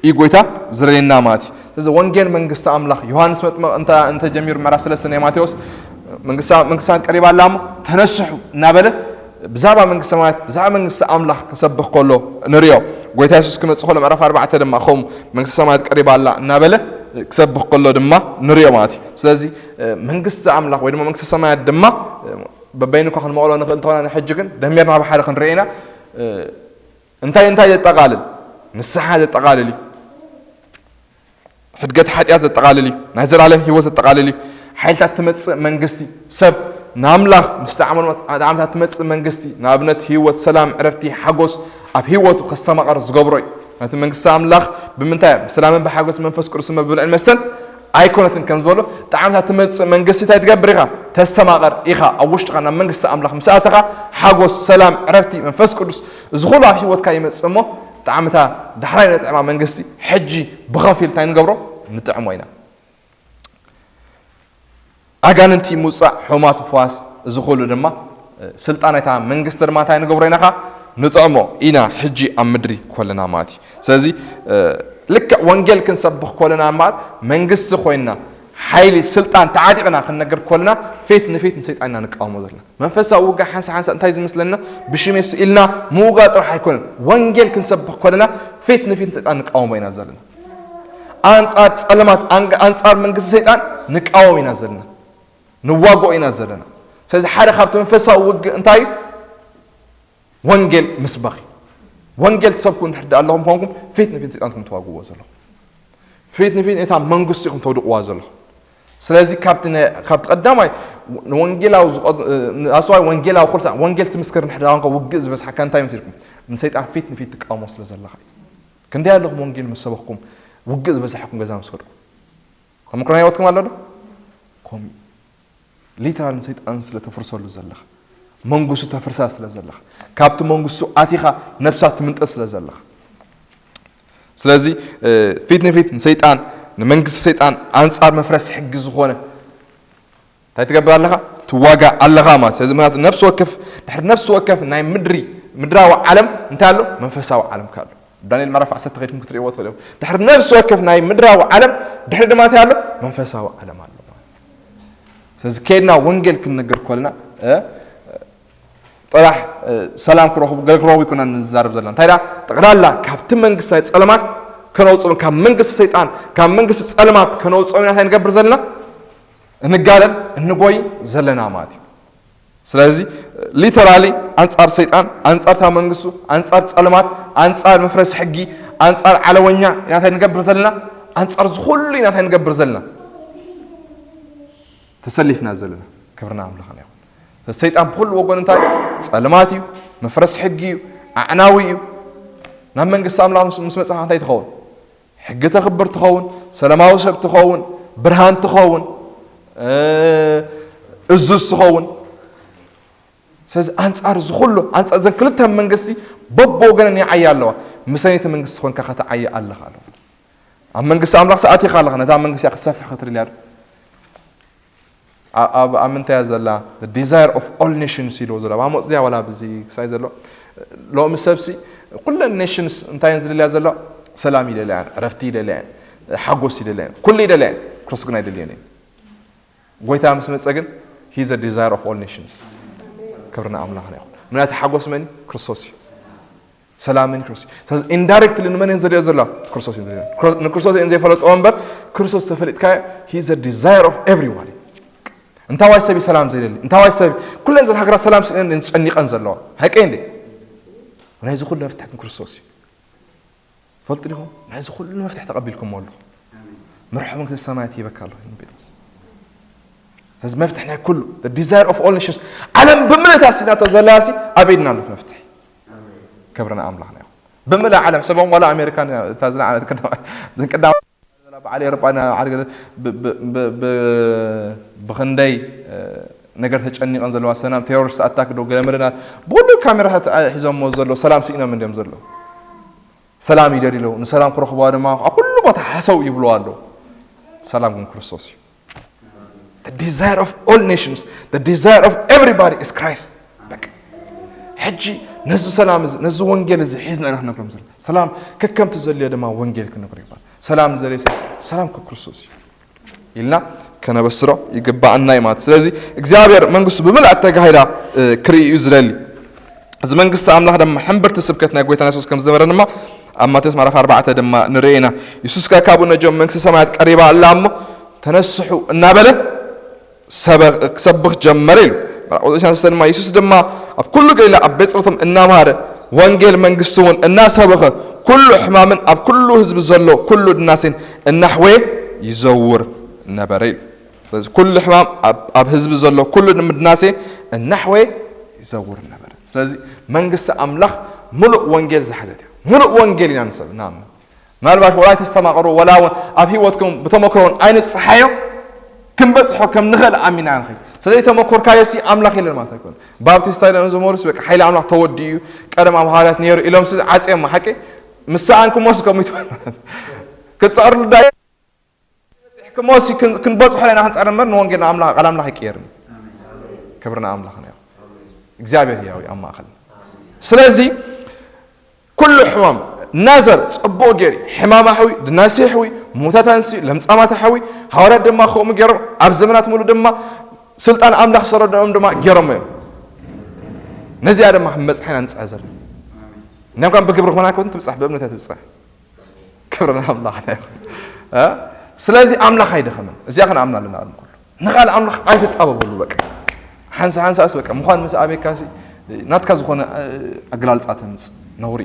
እዩ ጎይታ ዝረድየና ማለት እዩ። ስለዚ ወንጌል መንግስቲ ኣምላኽ ዮሃንስ መጥምቕ እንተ እንተጀሚሩ ምዕራፍ ሰለስተ ናይ ማቴዎስ መንግስቲ መንግስቲ ሰማያት ቀሪባ ኣላ እሞ ተነስሑ እናበለ ብዛዕባ መንግስቲ ሰማያት ብዛዕባ መንግስቲ ኣምላኽ ክሰብኽ ከሎ ንሪኦ። ጎይታ የሱስ ክመጽእ ከሎ ምዕራፍ ኣርባዕተ ድማ ከምኡ መንግስቲ ሰማያት ቀሪባ ኣላ እናበለ ክሰብኽ ከሎ ድማ ንሪኦ ማለት እዩ። ስለዚ መንግስቲ ኣምላኽ ወይ ድማ መንግስቲ ሰማያት ድማ በበይኑ እኳ ክንመቕሎ ንኽእል እንተኾና ንሕጂ ግን ደሚርና ብሓደ ክንርኢ ኢና። እንታይ እንታይ ዘጠቓልል? ንስሓ ዘጠቓልል እዩ። ሕድገት ሓጢኣት ዘጠቓልል እዩ። ናይ ዘላለም ህይወት ዘጠቓልል እዩ። ሓይልታት ትመጽእ መንግስቲ ሰብ ንኣምላኽ ምስ ተዓመሉ ኣዕማምታት ትመጽእ መንግስቲ ንኣብነት ህይወት፣ ሰላም፣ ዕረፍቲ፣ ሓጎስ ኣብ ህይወቱ ከስተማቐር ዝገብሮ እዩ። ነቲ መንግስቲ ኣምላኽ ብምንታይ? ብሰላምን ብሓጎስ መንፈስ ቅዱስ መብልዕን መስተን ኣይኮነትን ከም ዝበሎ ጣዕምታ ትመጽእ መንግስቲ እንታይ ትገብር ኢኻ? ተስተማቐር ኢኻ። ኣብ ውሽጥኻ ናብ መንግስቲ ኣምላኽ ምስ ኣተኻ ሓጎስ፣ ሰላም፣ ዕረፍቲ መንፈስ ቅዱስ እዚ ኩሉ ኣብ ህይወትካ ይመጽእ እሞ ጣዕምታ ዳሕራይ ነጥዕማ መንግስቲ ሕጂ ብኸፊል እንታይ ንገብሮ? ንጥዕሞ ኢና። ኣጋንንቲ ምውጻእ፣ ሕማት ምፍዋስ፣ እዚ ኩሉ ድማ ስልጣን ናይታ መንግስቲ ድማ እንታይ ንገብሮ ኢና ኻ ንጥዕሞ ኢና ሕጂ ኣብ ምድሪ ኮለና ማለት እዩ። ስለዚ ልክዕ ወንጌል ክንሰብኽ ኮለና ማለት መንግስቲ ኮይና ሓይሊ ስልጣን ተዓጢቕና ክንነግር ኮለና ፊት ንፊት ንሰይጣን ኢና ንቃወሞ ዘለና። መንፈሳዊ ውጋ ሓንሳ ሓንሳ እንታይ ዝመስለና ብሽሜ ስኢልና ምውጋ ጥራሕ ኣይኮነን። ወንጌል ክንሰብኽ ኮለና ፊት ንፊት ንሰይጣን ንቃወሞ ኢና ዘለና። ኣንጻር ጸለማት ኣንጻር መንግስቲ ሰይጣን ንቃወም ኢና ዘለና። ንዋግኦ ኢና ዘለና። ስለዚ ሓደ ካብቲ መንፈሳዊ ውግእ እንታይ እዩ? ወንጌል ምስባኽ እዩ። ወንጌል ትሰብኩ እንድሕር ደኣ ኣለኹም ኮንኩም ፊት ንፊት ሰይጣን ኢኹም ትዋግእዎ ዘለኹም። ፊት ንፊት እታ መንግስቲ ኢኹም ተውድቕዋ ዘለኹም። ስለዚ ካብቲ ነ- ካብቲ ቀዳማይ ንወንጌላዊ ዝቐ- ንኣስዋይ ወንጌላዊ ኩሉ ሰዓት ወንጌል ትምስክር እንድሕር ደኣ ኮንካ ውግእ ዝበዝሓካ እንታይ መሲልኩም? ንሰይጣን ፊት ንፊት ትቃወሞ ስለ ዘለኻ እዩ። ክንደይ ኣለኹም ወንጌል ምስ ሰበኽኩም ውግእ ዝበዝሓኩም ገዛ ምስ ከድኩም? ተመክሮ ናይ ህይወትኩም ኣሎ ዶ? ከምኡ ሊተራል ንሰይጣን ስለ ተፍርሰሉ ዘለኻ መንግስቱ ተፍርሳ ስለ ዘለኻ ካብቲ መንግስቱ ኣቲኻ ነብሳ ትምንጠ ስለ ዘለኻ ስለዚ ፊት ንፊት ንሰይጣን ንመንግስቲ ሰይጣን ኣንጻር መፍረስ ሕጊ ዝኾነ እንታይ ትገብር ኣለኻ? ትዋጋ ኣለኻ ማለት ስለዚ ምክንያቱ ነፍሲ ወከፍ ድሕሪ ነፍሲ ወከፍ ናይ ምድሪ ምድራዊ ዓለም እንታይ ኣሎ? መንፈሳዊ ዓለም ካሎ ዳንኤል ምዕራፍ ዓሰርተ ከይድኩም ክትርእይዎ ትኽእሉ ኢኹም። ድሕሪ ነፍሲ ወከፍ ናይ ምድራዊ ዓለም ድሕሪ ድማ እንታይ ኣሎ? መንፈሳዊ ዓለም ኣሎ ማለት እዩ። ስለዚ ከይድና ወንጌል ክንነግር ከለና እ፣ ጥራሕ እ፣ ሰላም ክረኽቡ ገለ ክረኽቡ ይኮና ንዛረብ ዘለና እንታይ ዳ ጠቕላላ ካብቲ መንግስቲ ናይ ጸለማት ከነውፅኦም ካብ መንግስቲ ሰይጣን ካብ መንግስቲ ጸለማት ከነውፅኦም ኢና እንታይ ንገብር ዘለና እንጋደል እንጎይ ዘለና ማለት እዩ። ስለዚ ሊተራሊ ኣንጻር ሰይጣን ኣንጻር እታ መንግስቱ ኣንጻር ጸልማት ኣንጻር መፍረስ ሕጊ ኣንጻር ዓለወኛ ኢና እንታይ ንገብር ዘለና ኣንጻር ዝኩሉ ኢና እንታይ ንገብር ዘለና ተሰሊፍና ዘለና ክብርና ኣምላኽና ይኹን ሰይጣን ብኩሉ ወገን እንታይ ጸልማት እዩ መፍረስ ሕጊ እዩ ኣዕናዊ እዩ ናብ መንግስቲ ኣምላኽ ምስ መጽኻ እንታይ ትኸውን ሕጊ ተኽብር ትኸውን፣ ሰላማዊ ሰብ ትኸውን፣ ብርሃን ትኸውን፣ እዙዝ ትኸውን። ስለዚ ኣንጻር ዝኹሉ ኣንጻር ዘን ክልተ መንግስቲ በብወገነን ይዓያ ኣለዋ። ምሰነይቲ መንግስቲ ኮንካ ከተዓይ ኣለኻ ኣለኹ። ኣብ መንግስቲ ኣምላኽ ሰኣቲኻ ኣለኻ ነታ መንግስቲ ክትሰፍሕ ክትርልያ ኣብ ኣብ ምንታይ እያ ዘላ? The desire of all nations ኢልዎ ዘሎ ኣብ ኣሞጽ ድያ ዋላ ኣብዚ ክሳይ ዘሎ ሎሚ ሰብሲ ኩለን nations እንታይ እየን ዝደልያ ዘሎ? ሰላም ይደልያን፣ ዕረፍቲ ይደልያን፣ ሓጎስ ይደልያን፣ ኩሉ ይደልያን። ክርስቶስ ግን ኣይደልዮን እዩ። ጎይታ ምስ መጸ ግን he is the desire of all nations። ክብርና ኣምላኽና ይኹን። ምክንያቱ ሓጎስ መን እዩ? ክርስቶስ እዩ። ሰላምን ክርስቶስ ኢንዳይሬክትሊ ንመን እየን ዘሪኦ ዘለዋ? ክርስቶስ እየን ዘሪኦ። ንክርስቶስ እየን ዘይፈለጥዎ እምበር ክርስቶስ ተፈሊጥካ he is the desire of everyone። እንታዋይ ሰብ እዩ ሰላም ዘይደሊ? እንታዋይ ሰብ ኩለን ዘን ሃገራት ሰላም ስእነን እየን ዝጨኒቐን ዘለዋ። ሃቀይ እንዴ? ናይዚ ኩሉ መፍትሒ ግን ክርስቶስ እዩ። ፈልጡ ዲኹም? ናይዚ ኩሉ መፍትሒ ተቐቢልኩሞ ኣለኹም። መርሖ መንግስቲ ሰማያት ይበካ ኣለኹ ጴጥሮስ። ስለዚ መፍትሒ ናይ ኩሉ desire of all nations ዓለም ብምልእታ ሲናቶ ዘለያሲ ኣብ ኢድና ኣሎት መፍትሒ። ክብሪ ንኣምላኽና ይኹን። ብምልእ ዓለም ሰቦም ዋላ ኣሜሪካን እታ ዝለዓለት ቀዳማ ዘን ቀዳማ በዓል ኤውሮጳ ዓዲ ገለ ብኽንደይ ነገር ተጨኒቐን ዘለዋ ሰናም ቴሮሪስት ኣታክ ዶ ገለ መለና ብኩሉ ካሜራታት ሒዞሞ ዘሎ ሰላም ስኢኖም እንዲዮም ዘሎ ሰላም ይደልዩ ኣለዉ ንሰላም ክረኽቡዋ ድማ ኣብ ኩሉ ቦታ ሓሰው ይብልዋ ኣለዉ ሰላም ግን ክርስቶስ እዩ The desire of all nations, the desire of everybody is Christ. ሕጂ ነዚ ሰላም እዚ፣ ነዚ ወንጌል እዚ ሒዝና ኢና ክነግሮም ዘለና። ሰላም ከከምቲ ዘድልዮ ድማ ወንጌል ክነግሮ ይባል። ሰላም ዘድልዮ ሰብ ሰላም ካብ ክርስቶስ እዩ ኢልና ከነበስሮ ይግባኣና እዩ ማለት። ስለዚ እግዚኣብሔር መንግስቱ ብምልኣት ተጋሂዳ ክርኢ እዩ ዝደሊ። እዚ መንግስቲ ኣምላኽ ድማ ሕምብርቲ ስብከት ናይ ጎይታና የሱስ ከም ዝነበረ ድማ ኣብ ማቴዎስ ምዕራፍ ኣርባዕተ ድማ ንርኢ ኢና። የሱስ ከኣ ካብኡ ነጆም መንግስቲ ሰማያት ቀሪባ ኣላ እሞ ተነስሑ እናበለ ሰበ- ክሰብኽ ጀመረ ኢሉ። ምዕራፍ ቁጥር ሰለስተ ድማ የሱስ ድማ ኣብ ኩሉ ገሊላ ኣብ ቤት ጸሎቶም እናምሃረ ወንጌል መንግስቲ እውን እናሰበኸ ኩሉ ሕማምን ኣብ ኩሉ ህዝቢ ዘሎ ኩሉ ድናሴን እናሕወየ ይዘውር ነበረ ኢሉ። ስለዚ ኩሉ ሕማም ኣብ- ኣብ ህዝቢ ዘሎ ኩሉ ድናሴ እናሕወየ ይዘውር ነበረ። ስለዚ መንግስቲ ኣምላኽ ሙሉእ ወንጌል ዝሓዘት እያ። ሙሉእ ወንጌል ኢና ንሰብ ንኣምን። ምናልባት ወላ ኣይተስተማቕሩ ወላ እውን ኣብ ህይወትኩም ብተመክሮውን ኣይንብፅሓዮ ክንበፅሖ ከም ንኽእል ኣሚና ንኸይድ። ስለዚ ተመኮርካዮ ሲ ኣምላኽ የለን ማለት ኣይኮነ። ባፕቲስታ ኢሎም ዝመሩስ በቃ ሓይሊ ኣምላኽ ተወዲኡ እዩ፣ ቀደም ኣብ ሃዋርያት ነይሩ ኢሎም ሲ ዓፅዮም ሓቂ ምስ ሰኣንኩሞ ሲ ከምኡ ይትበል ማለት ክትፀርሉ ዳ በፂሕኩሞ ሲ ክን- ክንበፅሖ ኢና ክንፀር እምበር ንወንጌል ንኣምላኽ ቃል ኣምላኽ ኣይቅየርን። ክብሪ ንኣምላኽና ይኹን። እግዚኣብሔር ህያው እዩ ኣብ ማእኸልና። ስለዚ ኩሉ ሕማም ናዘር ጽቡቕ ገይሩ ሕማም ኣሕዊ ድናሴ ኣሕዊ ሙታት ኣንስዩ ለምጻማት ኣሕዊ ሃዋርያት ድማ ከምኡ ገይሮም ኣብ ዘመናት ሙሉ ድማ ስልጣን ኣምላኽ ሰረዶም ድማ ገይሮም እዮም። ነዚኣ ድማ ክንበጽሕ ኢና ንጽዕር ዘለና። እኛም ከም ብግብሪ ክኾና ኣይኮን ትብጻሕ ብእምነት እያ ትብጻሕ። ክብሪ ንኣምላኽና ይኹን። እ? ስለዚ ኣምላኽ ኣይደኸመን። እዚኣ ክንኣምና ኣለና ቅድሚ ኩሉ። ንቓል ኣምላኽ ኣይትጣበበሉ በቃ። ሓንሳ ሓንሳስ በቃ ምዃን ምስ ኣበካሲ ናትካ ዝኾነ እ፣ ኣገላልጻ ተምጽእ ነውሪ።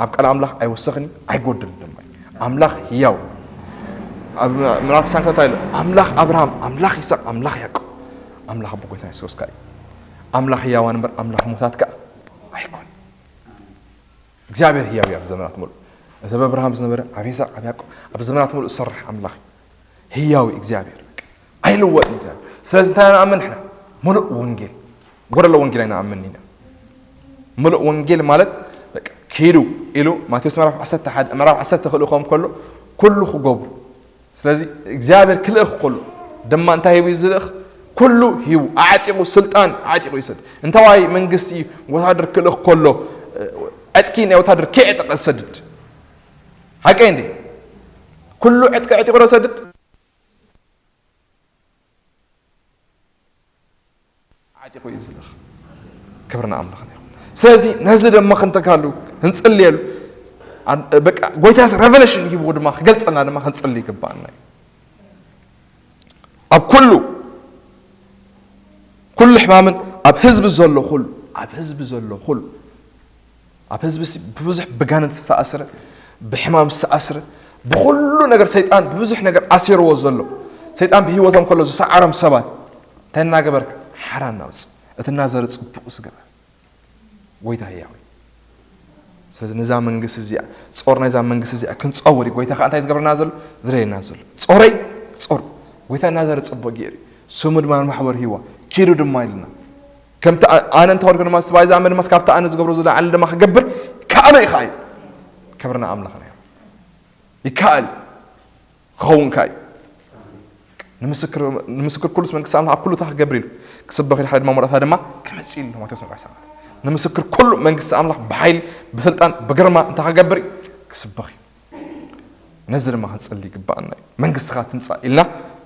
ኣብ ቃል ኣምላኽ ኣይወሰኽን ኣይጎድልን ድማ እዩ። ኣምላኽ ህያው ኣብ ምዕራፍ ክሳንከታ ኢሉ ኣምላኽ ኣብርሃም ኣምላኽ ይስሐቅ ኣምላኽ ያዕቆብ ኣምላኽ ኣቦ ጎይታ የሱስ ከኣ እዩ። ኣምላኽ ህያዋን እምበር ኣምላኽ ሙታት ከኣ ኣይኮን። እግዚኣብሔር ህያው እዩ ኣብ ዘመናት ሙሉእ። እቲ ኣብ ኣብርሃም ዝነበረ ኣብ ይስሐቅ ኣብ ያዕቆብ ኣብ ዘመናት ሙሉእ ዝሰርሕ ኣምላኽ እዩ። ህያው እዩ እግዚኣብሔር በቃ። ኣይልወጥን እግዚኣብሔር። ስለዚ እንታይ ንኣምን ንሕና? ሙሉእ ወንጌል። ጎደሎ ወንጌል ኣይንኣምን ኢና። ሙሉእ ወንጌል ማለት በቃ ኪዱ ኢሉ ማቴዎስ ምዕራፍ ዓሰርተ ሓደ ምዕራፍ ዓሰርተ ክልእኾም ከሎ ኩሉ ክገብሩ ስለዚ እግዚኣብሔር ክልእኽ ከሎ ድማ እንታይ ሂቡ እዩ ዝልእኽ? ኩሉ ሂቡ ኣዕጢቑ ስልጣን ኣዕጢቑ ይሰድ እንታዋይ መንግስቲ እዩ ወታደር ክልእኽ ከሎ ዕጥቂ ናይ ወታደር ከይዕጠቐ ዝሰድድ ሓቀይ እንዴ? ኩሉ ዕጥቂ ዕጢቑ ዶ ሰድድ? ዓጢቑ እዩ ዝልእኽ። ክብሪ ንኣምላኽና ይኹን። ስለዚ ነዚ ድማ ክንተካሉ ክንጽልየሉ ኣን- በቃ ጎይታ ሬቨሌሽን ሂብዎ ድማ ክገልጸልና ድማ ክንጽሊ ይግባኣና እዩ። ኣብ ኩሉ ኩሉ ሕማምን ኣብ ህዝቢ ዘሎ ኩሉ ኣብ ህዝቢ ዘሎ ኩሉ ኣብ ህዝቢ ሲ- ብብዙሕ ብጋንንቲ ዝተኣስረ ብሕማም ዝተኣስረ ብኩሉ ነገር ሰይጣን ብብዙሕ ነገር ኣሲርዎ ዘሎ ሰይጣን ብህይወቶም ከሎ ዝሰዓሮም ሰባት እንታይ እናገበርካ ሓራ እናውፅእ እቲ እናዘረ ፅቡቅ ዝገበር ጎይታ ህያው እዩ። ስለዚ ነዛ መንግስቲ እዚኣ ጾር ናይዛ መንግስቲ እዚኣ ክንጸውር እዩ። ጎይታ ከዓ እንታይ ዝገብረና ዘሎ ዝደለየና ዘሎ ጾረይ ጾር ጎይታ እናዘረ ፅቡቅ ገይሩ እዩ። ስሙ ድማ ንማሕበር ህይዋ ኪዱ ድማ ኢልና ከምቲ ኣ- ኣነ እንተኸድኩ ድማ ስባይ ዝኣመን ድማ ካብቲ ኣነ ዝገብሮ ዝለዓለ ድማ ክገብር ይከኣሎ እዩ ከዓ እዩ። ክብርና ኣምላኽና እዩ። ይከኣል ክኸውን ከዓ እዩ። ንምስክር ንምስክር ኩሉስ መንግስቲ ኣምላኽ ኣብ ኩሉ እንታይ ክገብር ኢሉ ክስበኽ ኢሉ ሓደ ድማ መረታ ድማ ክመጽእ ኢሉ ማቴዎስ ምዕራፍ ሰባት ንምስክር ኩሉ መንግስቲ ኣምላኽ ብሓይሊ ብስልጣን ብግርማ እንታይ ክገብር እዩ ክስበኽ እዩ። ነዚ ድማ ክንጽሊ ይግባኣና እዩ። መንግስትኻ ትምጻእ ኢልና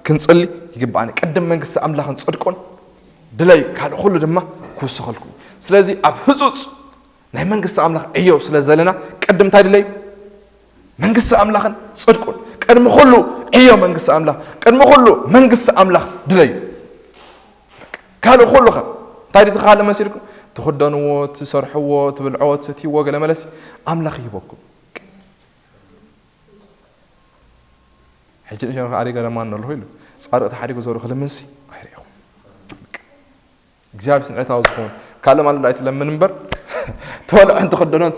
ክንጽሊ ይግባኣና። ቅድም መንግስቲ ኣምላኽን ጽድቁን ድለዩ ካልእ ኩሉ ድማ ክውሰኸልኩም። ስለዚ ኣብ ህጹጽ ናይ መንግስቲ ኣምላኽ ዕዮ ስለ ዘለና ቅድም እንታይ ድለዩ መንግስቲ ኣምላኽን ጽድቁን ቅድሚ ኩሉ ዕዮ መንግስቲ ኣምላኽ ቅድሚ ኩሉ መንግስቲ ኣምላኽ ድለዩ። ካልእ ኩሉ ከ እንታይ ድዩ ተኻለ መሲልኩም ትኽደንዎ ትሰርሕዎ ትብልዕዎ ትሰትይዎ ገለ መለሲ ኣምላኽ ይህበኩም። ሕጂ ንሸ ኣሪገ ደማ ኣለኹ ኢሉ ጻድቕ ተሓዲጉ ዘሩ ክልምንሲ ኣይርኢኹም እግዚኣብሔር ስንዕታዊ ዝኾኑ ካልእ ማለት ኣይትለምን እምበር ትበልዖን ትኽደኖን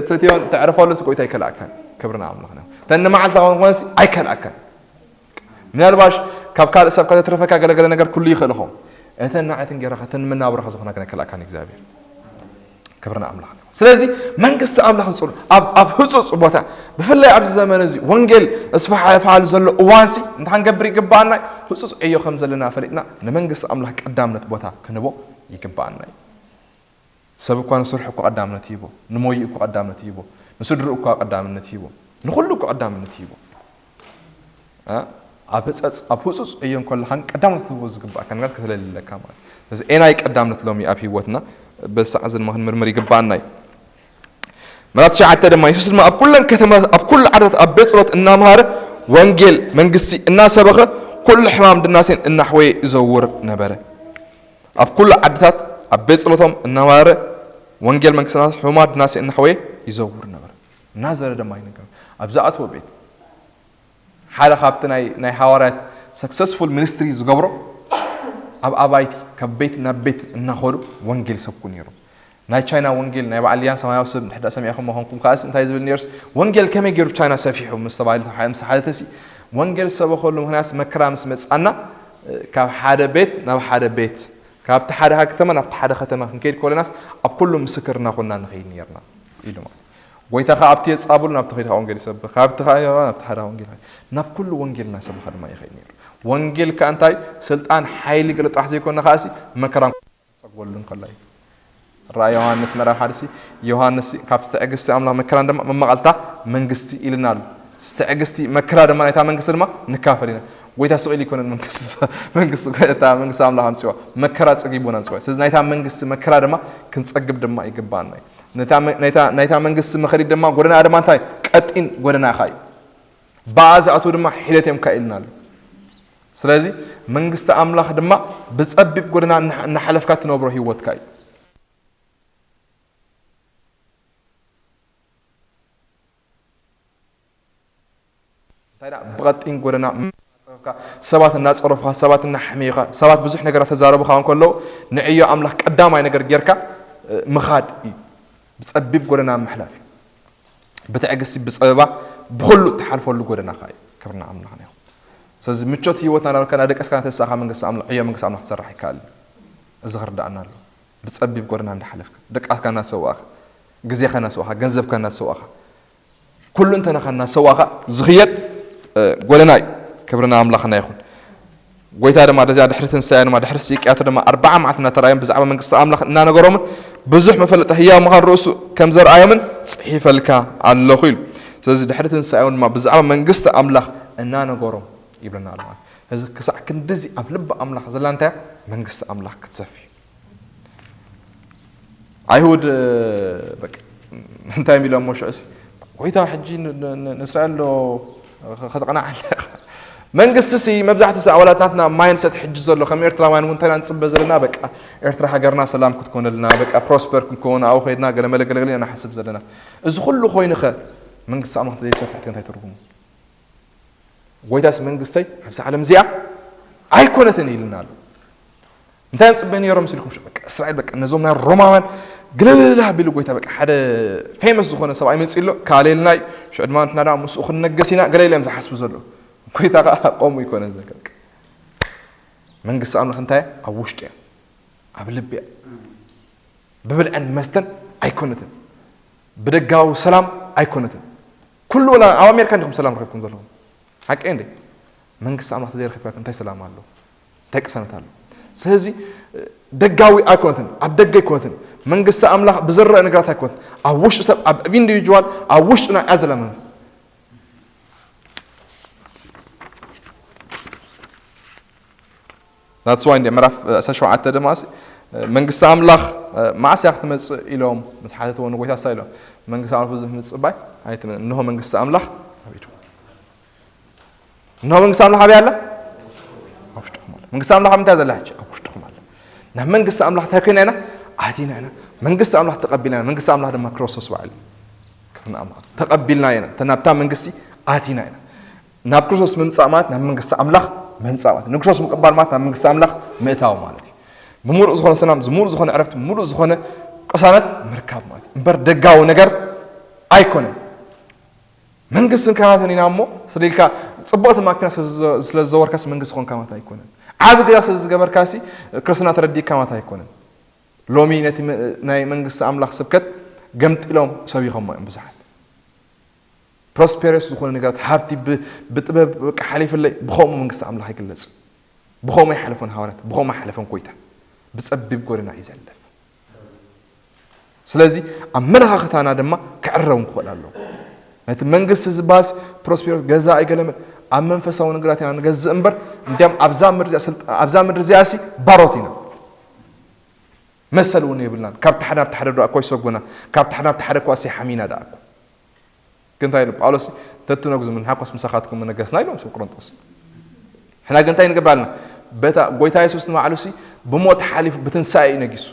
ትሰትዮን ተዕርፈሉ ስቆይታ ኣይከልኣካን። ክብርና ኣምላኽና ተን ንመዓልታ ኾንሲ ኣይከልኣካን። ምናልባሽ ካብ ካልእ ሰብ ከተትረፈካ ገለገለ ነገር ኩሉ ይኽእል ኾም እተን ንዓትን ጌራኻ ተን መናብረኻ ዝኾና ግን ኣይከልኣካን እግዚኣብሔር። ክብርና ኣምላኽ ስለዚ መንግስቲ ኣምላኽ ንፅሉ ኣብ ኣብ ህፁፅ ቦታ ብፍላይ ኣብዚ ዘመን እዚ ወንጌል እስፋሓፋሉ ዘሎ እዋንሲ እንታይ ክንገብር ይግባኣና ህፁፅ ዕዮ ከም ዘለና ፈሊጥና ንመንግስቲ ኣምላኽ ቀዳምነት ቦታ ክንቦ ይግባኣና እዩ። ሰብ እኳ ንስርሑ እኳ ቀዳምነት ይህቦ፣ ንሞይኡ እኳ ቀዳምነት ይህቦ፣ ንስድርኡ እኳ ቀዳምነት ይህቦ፣ ንኹሉ እኳ ቀዳምነት ይህቦ። እ? ኣብ ህጸጽ፣ ኣብ ህጹጽ ዕዮ እንከለኻን ቀዳምነት ክትህቦ ዝግባእካ ነገር ከተለሊ ኣለካ ማለት እዩ። ስለዚ ኤናይ ቀዳምነት ሎሚ ኣብ ህይወትና በዚ ሰዓት እዚ ድማ ክንምርምር ይግባኣና እዩ። ምዕራፍ ትሽዓተ ድማ የሱስ ድማ ኣብ ኩለን ከተማታት ኣብ ኩሉ ዓድታት ኣብ ቤት ጸሎት እናምሃረ ወንጌል መንግስቲ እናሰበኸ ኩሉ ሕማም ድናሴን እናሕወየ ይዘውር ነበረ። ኣብ ኩሉ ዓድታት ኣብ ቤት ጸሎቶም እናምሃረ ወንጌል መንግስቲ እናሰበኸ ሕሙማት ድናሴን እናሕወየ ይዘውር ነበረ። እናዘረ ድማ ይነገር ኣብ ዝኣትዎ ቤት ሓደ ካብቲ ናይ ናይ ሃዋርያት ሰክሰስፉል ሚኒስትሪ ዝገብሮ ኣብ ኣባይቲ ካብ ቤት ናብ ቤት እናኸዱ ወንጌል ይሰብኩ ነይሮም። ናይ ቻይና ወንጌል ናይ በዓል ያን ሰማያዊ ሰብ እንድሕር ሰሚዕኹም መኾንኩም ከኣስ እንታይ ዝብል ነይሩስ ወንጌል ከመይ ገይሩ ቻይና ሰፊሑ ምስ ተባሂሉ ምስ ሓተተሲ ወንጌል ዝሰበኸሉ ምክንያት መከራ ምስ መጻና ካብ ሓደ ቤት ናብ ሓደ ቤት ካብቲ ሓደ ከተማ ናብቲ ሓደ ከተማ ክንከይድ ከለናስ ኣብ ኩሉ ምስክር እናኾንና ንኸይድ ነርና ኢሉ ማለት ጎይታ ከኣ ኣብቲ የጻብሉ ናብቲ ከይድካ ወንጌል ይሰብኽ ካብቲ ከኣ ናብቲ ሓደ ወንጌል ናብ ኩሉ ወንጌል እናሰበኸ ድማ ይኸይድ ነይሩ። ወንጌል ከኣ እንታይ ስልጣን ሓይሊ ገለ ጥራሕ ዘይኮነ ከኣሲ መከራን ጸግበሉ እንከሎ እዩ። ራእይ ዮሃንስ ምዕራፍ ሓደ ሲ ዮሃንስ ሲ ካብቲ ትዕግስቲ ኣምላኽ መከራን ድማ መማቐልታ መንግስቲ ኢልና ኣሎ። ትዕግስቲ መከራ ድማ ናይታ መንግስቲ ድማ ንካፈል ኢና። ጎይታ ስቕ ኢሉ ይኮነን መንግስቲ መንግስቲ ጎይታ መንግስቲ ኣምላኽ ኣምጽዋ መከራ ጸጊቡና ኣምጽዋ። ስለዚ ናይታ መንግስቲ መከራ ድማ ክንጸግብ ድማ ይግባኣና እዩ። ነታ መ- ናይታ ናይታ መንግስቲ መኸሪት ድማ ጎደና ድማ እንታይ ቀጢን ጎደና ኢኻ እዩ። ብኣ ዝኣትዉ ድማ ሒደት እዮም ካኢልና ኣሎ። ስለዚ መንግስቲ ኣምላኽ ድማ ብጸቢብ ጎደና እናሓ- እናሓለፍካ ትነብሮ ህይወትካ እዩ። እንታይ ደኣ ብቐጢን ጎደና እናጸረፍካ ሰባት እናጸረፉኻ ሰባት እናሓመዩኻ ሰባት ብዙሕ ነገራት ተዛረቡኻ እንከለዉ ንዕዮ ኣምላኽ ቀዳማይ ነገር ጌርካ ምኻድ እዩ። ብጸቢብ ጎደና ምሕላፍ እዩ። ብትዕግስቲ ብጸበባ ብኹሉ እትሓልፈሉ ጎደናኻ እዩ። ክብርና ኣምላኽና ይኹን። ስለዚ ምቾት ህይወትና እናበልካ እናደቀስካ እናተሳኻ መንግስቲ ኣምላኽ ዕዮ መንግስቲ ኣምላኽ ክትሰርሕ ኣይከኣልን። እዚ ክርዳኣና ኣለዎ። ብጸቢብ ጎደና እንዳሓለፍካ ደቃስካ እናተሰዋእካ ግዜኻ እናተሰዋእካ ገንዘብካ እናተሰዋእካ ኩሉ እንተነኻ እናተሰዋእካ ዝኽየድ ጎደና እዩ። ክብርና ኣምላኽና ይኹን። ጎይታ ድማ ደዚኣ ድሕሪ ትንሳኤ ድማ ድሕሪ ስቅያቱ ድማ ኣርባዓ መዓልቲ እናተራእዮም ብዛዕባ መንግስቲ ኣምላኽ እናነገሮምን ብዙሕ መፈለጢ ህያው ምዃን ርእሱ ከም ዘርኣዮምን ጽሒፈልካ ኣለኹ ኢሉ። ስለዚ ድሕሪ ትንሳኤ ድማ ብዛዕባ መንግስቲ ኣምላኽ እናነገሮም ይብለና ኣሎ። ስለዚ ክሳዕ ክንድዚ ኣብ ልቢ ኣምላኽ ዘላ እንታይ መንግስቲ ኣምላኽ ክትሰፊ ኣይሁድ በቃ እንታይ ኢሎም ሽዑ ሲ ጎይታ ሕጂ ንእስራኤል ዶ ከተቕናዓለ መንግስቲ ሲ መብዛሕትኡ ሰ ኣባላት ናትና ማይንሰት ሕጂ ዘሎ ከም ኤርትራውያን እውን እንተና ንፅበ ዘለና በቃ ኤርትራ ሃገርና ሰላም ክትኮነልና በቃ ፕሮስፐር ክንከውን ኣብኡ ከይድና ገለመለ ገለገለ ኢና ንሓስብ ዘለና እዚ ኩሉ ኮይኑኸ መንግስቲ ኣምላኽ ዘይሰፍሕ እንታይ ትርጉሙ ጎይታስ መንግስተይ ኣብዚ ዓለም እዚኣ ኣይኮነትን ኢልና ኣሎ እንታይ እዮም ፅበ ነይሮም ስልኩም ሽዑ በቃ እስራኤል በቃ ነዞም ናይ ሮማውያን ግልል ኣቢሉ ጎይታ በቃ ሓደ ፌመስ ዝኾነ ሰብኣይ መፂ ኣሎ ካሌልና እዩ ሽዑ ድማ ንሕና ድማ ምስኡ ክንነገስ ኢና ገለ ኢሎም ዝሓስቡ ዘሎ ጎይታ ከዓ ቆሙ ይኮነ ዘከ መንግስቲ ኣምላኽ እንታይ ኣብ ውሽጢ እያ ኣብ ልቢ እያ ብብልዕን መስተን ኣይኮነትን ብደጋዊ ሰላም ኣይኮነትን ኩሉ ወላ ኣብ ኣሜሪካ እንዲኹም ሰላም ረኺብኩም ዘለኹም ሓቂ እንዴ መንግስቲ ኣምላኽ ተዘይረኺብካ እንታይ ሰላም ኣሎ እንታይ ቅሳነት ኣሎ ስለዚ ደጋዊ ኣይኮነትን ኣብ ደገ ኣይኮነትን መንግስቲ ኣምላኽ ብዝረአ ነገራት ኣይኮነትን ኣብ ውሽጢ ሰብ ኣብ ኢንዲቪጁዋል ኣብ ውሽጥና እያ ዘላ መንፈስ That's why እንደ ምዕራፍ ዕስራን ሸውዓተን ድማ መንግስቲ ኣምላኽ መዓስ እያ ክትመፅእ ኢሎም ምስ ሓተትዎ ንጎይታ ሳ ኢሎም መንግስቲ ኣምላኽ ብዙሕ ምፅባይ ኣይትመ እንሆ መንግስቲ ኣምላኽ ኣብ ኢድኩም እንሆ መንግስቲ ኣምላኽ ኣበይ ኣላ ኣብ ውሽጥኹም ኣላ መንግስቲ ኣምላኽ ኣብ ምንታይ ዘላ ሕጂ ኣብ ውሽጥኹም ኣላ ናብ መንግስቲ ኣምላኽ እንታይ ኮይና ኢና ኣቲና ኢና መንግስቲ ኣምላኽ ተቐቢልና ኢና መንግስቲ ኣምላኽ ድማ ክርስቶስ ባዕሉ ክብርና ኣምላኽ ተቐቢልና ኢና ናብታ መንግስቲ ኣቲና ኢና ናብ ክርስቶስ ምምጻእ ማለት ናብ መንግስቲ ኣምላኽ ምምጻእ ማለት ንክርስቶስ ምቕባል ማለት ናብ መንግስቲ ኣምላኽ ምእታው ማለት እዩ ብምሉእ ዝኾነ ሰላም ብምሉእ ዝኾነ ዕረፍቲ ብምሉእ ዝኾነ ቅሳነት ምርካብ ማለት እምበር ደጋዊ ነገር ኣይኮነን መንግስትን ካህናትን ኢና እሞ ስለ ኢልካ ፅቡቕቲ ማኪና ስለዝዘወርካስ መንግስቲ ኮንካ ማለት ኣይኮነን ዓብ ገዛ ስለዝገበርካሲ ክርስትና ተረዲእካ ማለት ኣይኮነን ሎሚ ነቲ ናይ መንግስቲ ኣምላኽ ስብከት ገምጢሎም ሰቢኾሞ እዮም ብዙሓት ፕሮስፔረስ ዝኾነ ነገራት ሃብቲ ብጥበብ በቃ ሓሊፍለይ ብኸምኡ መንግስቲ ኣምላኽ ይግለጽ ብኸምኡ ይሓለፎን ሃዋርያት ብኸምኡ ሓለፎን ኮይታ ብጸቢብ ጎደና እዩ ዘልፍ ስለዚ ኣመለኻኽታና ድማ ክዕረውን ክኽእል ኣለዎ። ነቲ መንግስቲ ዝበሃልሲ ፕሮስፔሮስ ገዛ ኣይገለመን ኣብ መንፈሳዊ ነገራት ኢና ንገዝእ እምበር እንዲያም ኣብዛ ምድሪ እዚኣ ስልጣ- ኣብዛ ምድሪ እዚኣሲ ባሮት ኢና። መሰል እውን የብልናን። ካብ ታሕዳ ናብ ታሕዳ ዶ ኣኮ ይሰጎና ካብ ታሕዳ ናብ ታሕዳ እኮ ኣሰይ ሓሚና ዳ ኣኮ ግን እንታይ ኢሉ ጳውሎስ ተትነግዙ ምንሓኮስ ምሳኻትኩም ምነገስና ኢሎም ሰብ ቆሮንጦስ። ሕና ግን እንታይ ንገብር ኣለና? በታ ጎይታ የሱስ ንባዕሉ ሲ ብሞት ሓሊፉ ብትንሳኤ እዩ ነጊሱ።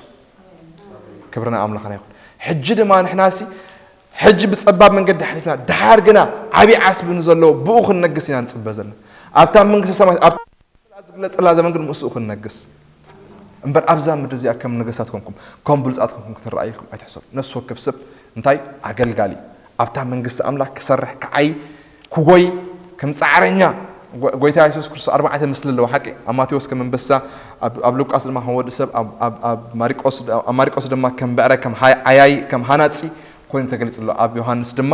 ክብርና ኣምላኽና ይኹን። ሕጂ ድማ ንሕና ሲ ሕጂ ብጸባብ መንገዲ ሓሊፍና ድሓር ግና ዓብዪ ዓስቢ ንዘለዎ ብኡ ክንነግስ ኢና ንጽበ ዘለና። ኣብታ መንግስተ ሰማይ ኣብ ዝግለጸላ ዘመን ግን ምስኡ ክንነግስ እምበር ኣብዛ ምድሪ እዚኣ ከም ነገስታት ኮንኩም ከም ብሉጻት ኮንኩም ክትረኣዩ ኢልኩም ኣይትሕሰቡ። ነፍሲ ወከፍ ሰብ እንታይ ኣገልጋሊ ኣብታ መንግስቲ ኣምላኽ ክሰርሕ ክዓይ ክጎይ ከም ጻዕረኛ ጎ- ጎይታ የሱስ ክርስቶስ ኣርባዕተ ምስሊ ኣለዎ ሓቂ ኣብ ማቴዎስ ከም ኣንበሳ ኣብ ኣብ ሉቃስ ድማ ከም ወዲ ሰብ ኣብ ኣብ ኣብ ማሪቆስ ድ- ኣብ ማሪቆስ ድማ ከም ብዕራይ ከም ሃይ- ዓያይ ከም ሃናጺ ኮይኑ ተገሊጹ ኣሎ ኣብ ዮሃንስ ድማ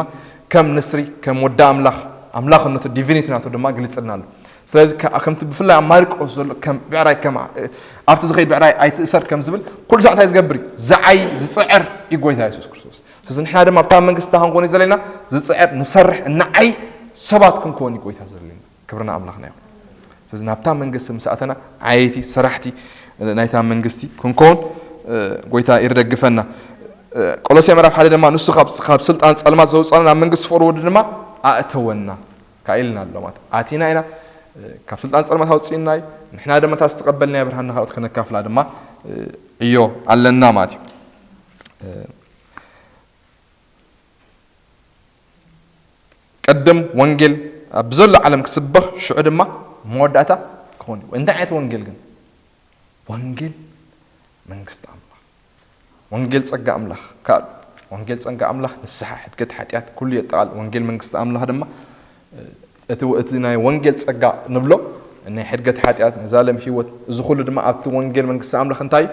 ከም ንስሪ ከም ወዲ ኣምላኽ ኣምላኽነቱ ዲቪኒቲ ናቱ ድማ ገሊጽልና ኣሎ ስለዚ ከ- ከምቲ ብፍላይ ኣብ ማሪቆስ ዘሎ ከም ብዕራይ ከም ኣብቲ ዝኸይድ ብዕራይ ኣይትእሰር ከም ዝብል ኩሉ ሳዕ እንታይ ዝገብር እዩ ዝዓይ ዝጽዕር እዩ ጎይታ የሱስ ክርስቶስ ስለዚ ንሕና ድማ ኣብታ መንግስቲ ክንኮን ዘለና ዝፅዕር ንሰርሕ እናዓይ ሰባት ክንከውን እዩ ጎይታ ዘለና ክብርና ኣምላኽና ይኹን ስለዚ ናብታ መንግስቲ ምስ ኣተና ዓየይቲ ሰራሕቲ ናይታ መንግስቲ ክንከውን ጎይታ ይርደግፈና ቆሎሴ ምዕራፍ ሓደ ድማ ንሱ ካብ ስልጣን ፀልማት ዘውፃና ናብ መንግስቲ ፍቅሪ ወዲ ድማ ኣእተወና ካኢልና ኣሎ ማለት ኣቲና ኢና ካብ ስልጣን ፀልማት ኣውፅእና እዩ ንሕና ድማ እታ ዝተቀበልናዮ ብርሃን ንካልኦት ከነካፍላ ድማ ዕዮ ኣለና ማለት እዩ ቅድም ወንጌል ኣብ ዘሎ ዓለም ክስበኽ ሽዑ ድማ መወዳእታ ክኾን እዩ እንታይ ዓይነት ወንጌል ግን ወንጌል መንግስቲ ኣምላኽ ወንጌል ጸጋ ኣምላኽ ካልእ ወንጌል ጸጋ ኣምላኽ ንስሓ ሕድገት ሓጢኣት ኩሉ የጠቓል ወንጌል መንግስቲ ኣምላኽ ድማ እቲ እቲ ናይ ወንጌል ጸጋ ንብሎ ናይ ሕድገት ሓጢኣት ናይ ዛለም ህይወት እዚ ኩሉ ድማ ኣብቲ ወንጌል መንግስቲ ኣምላኽ እንታይ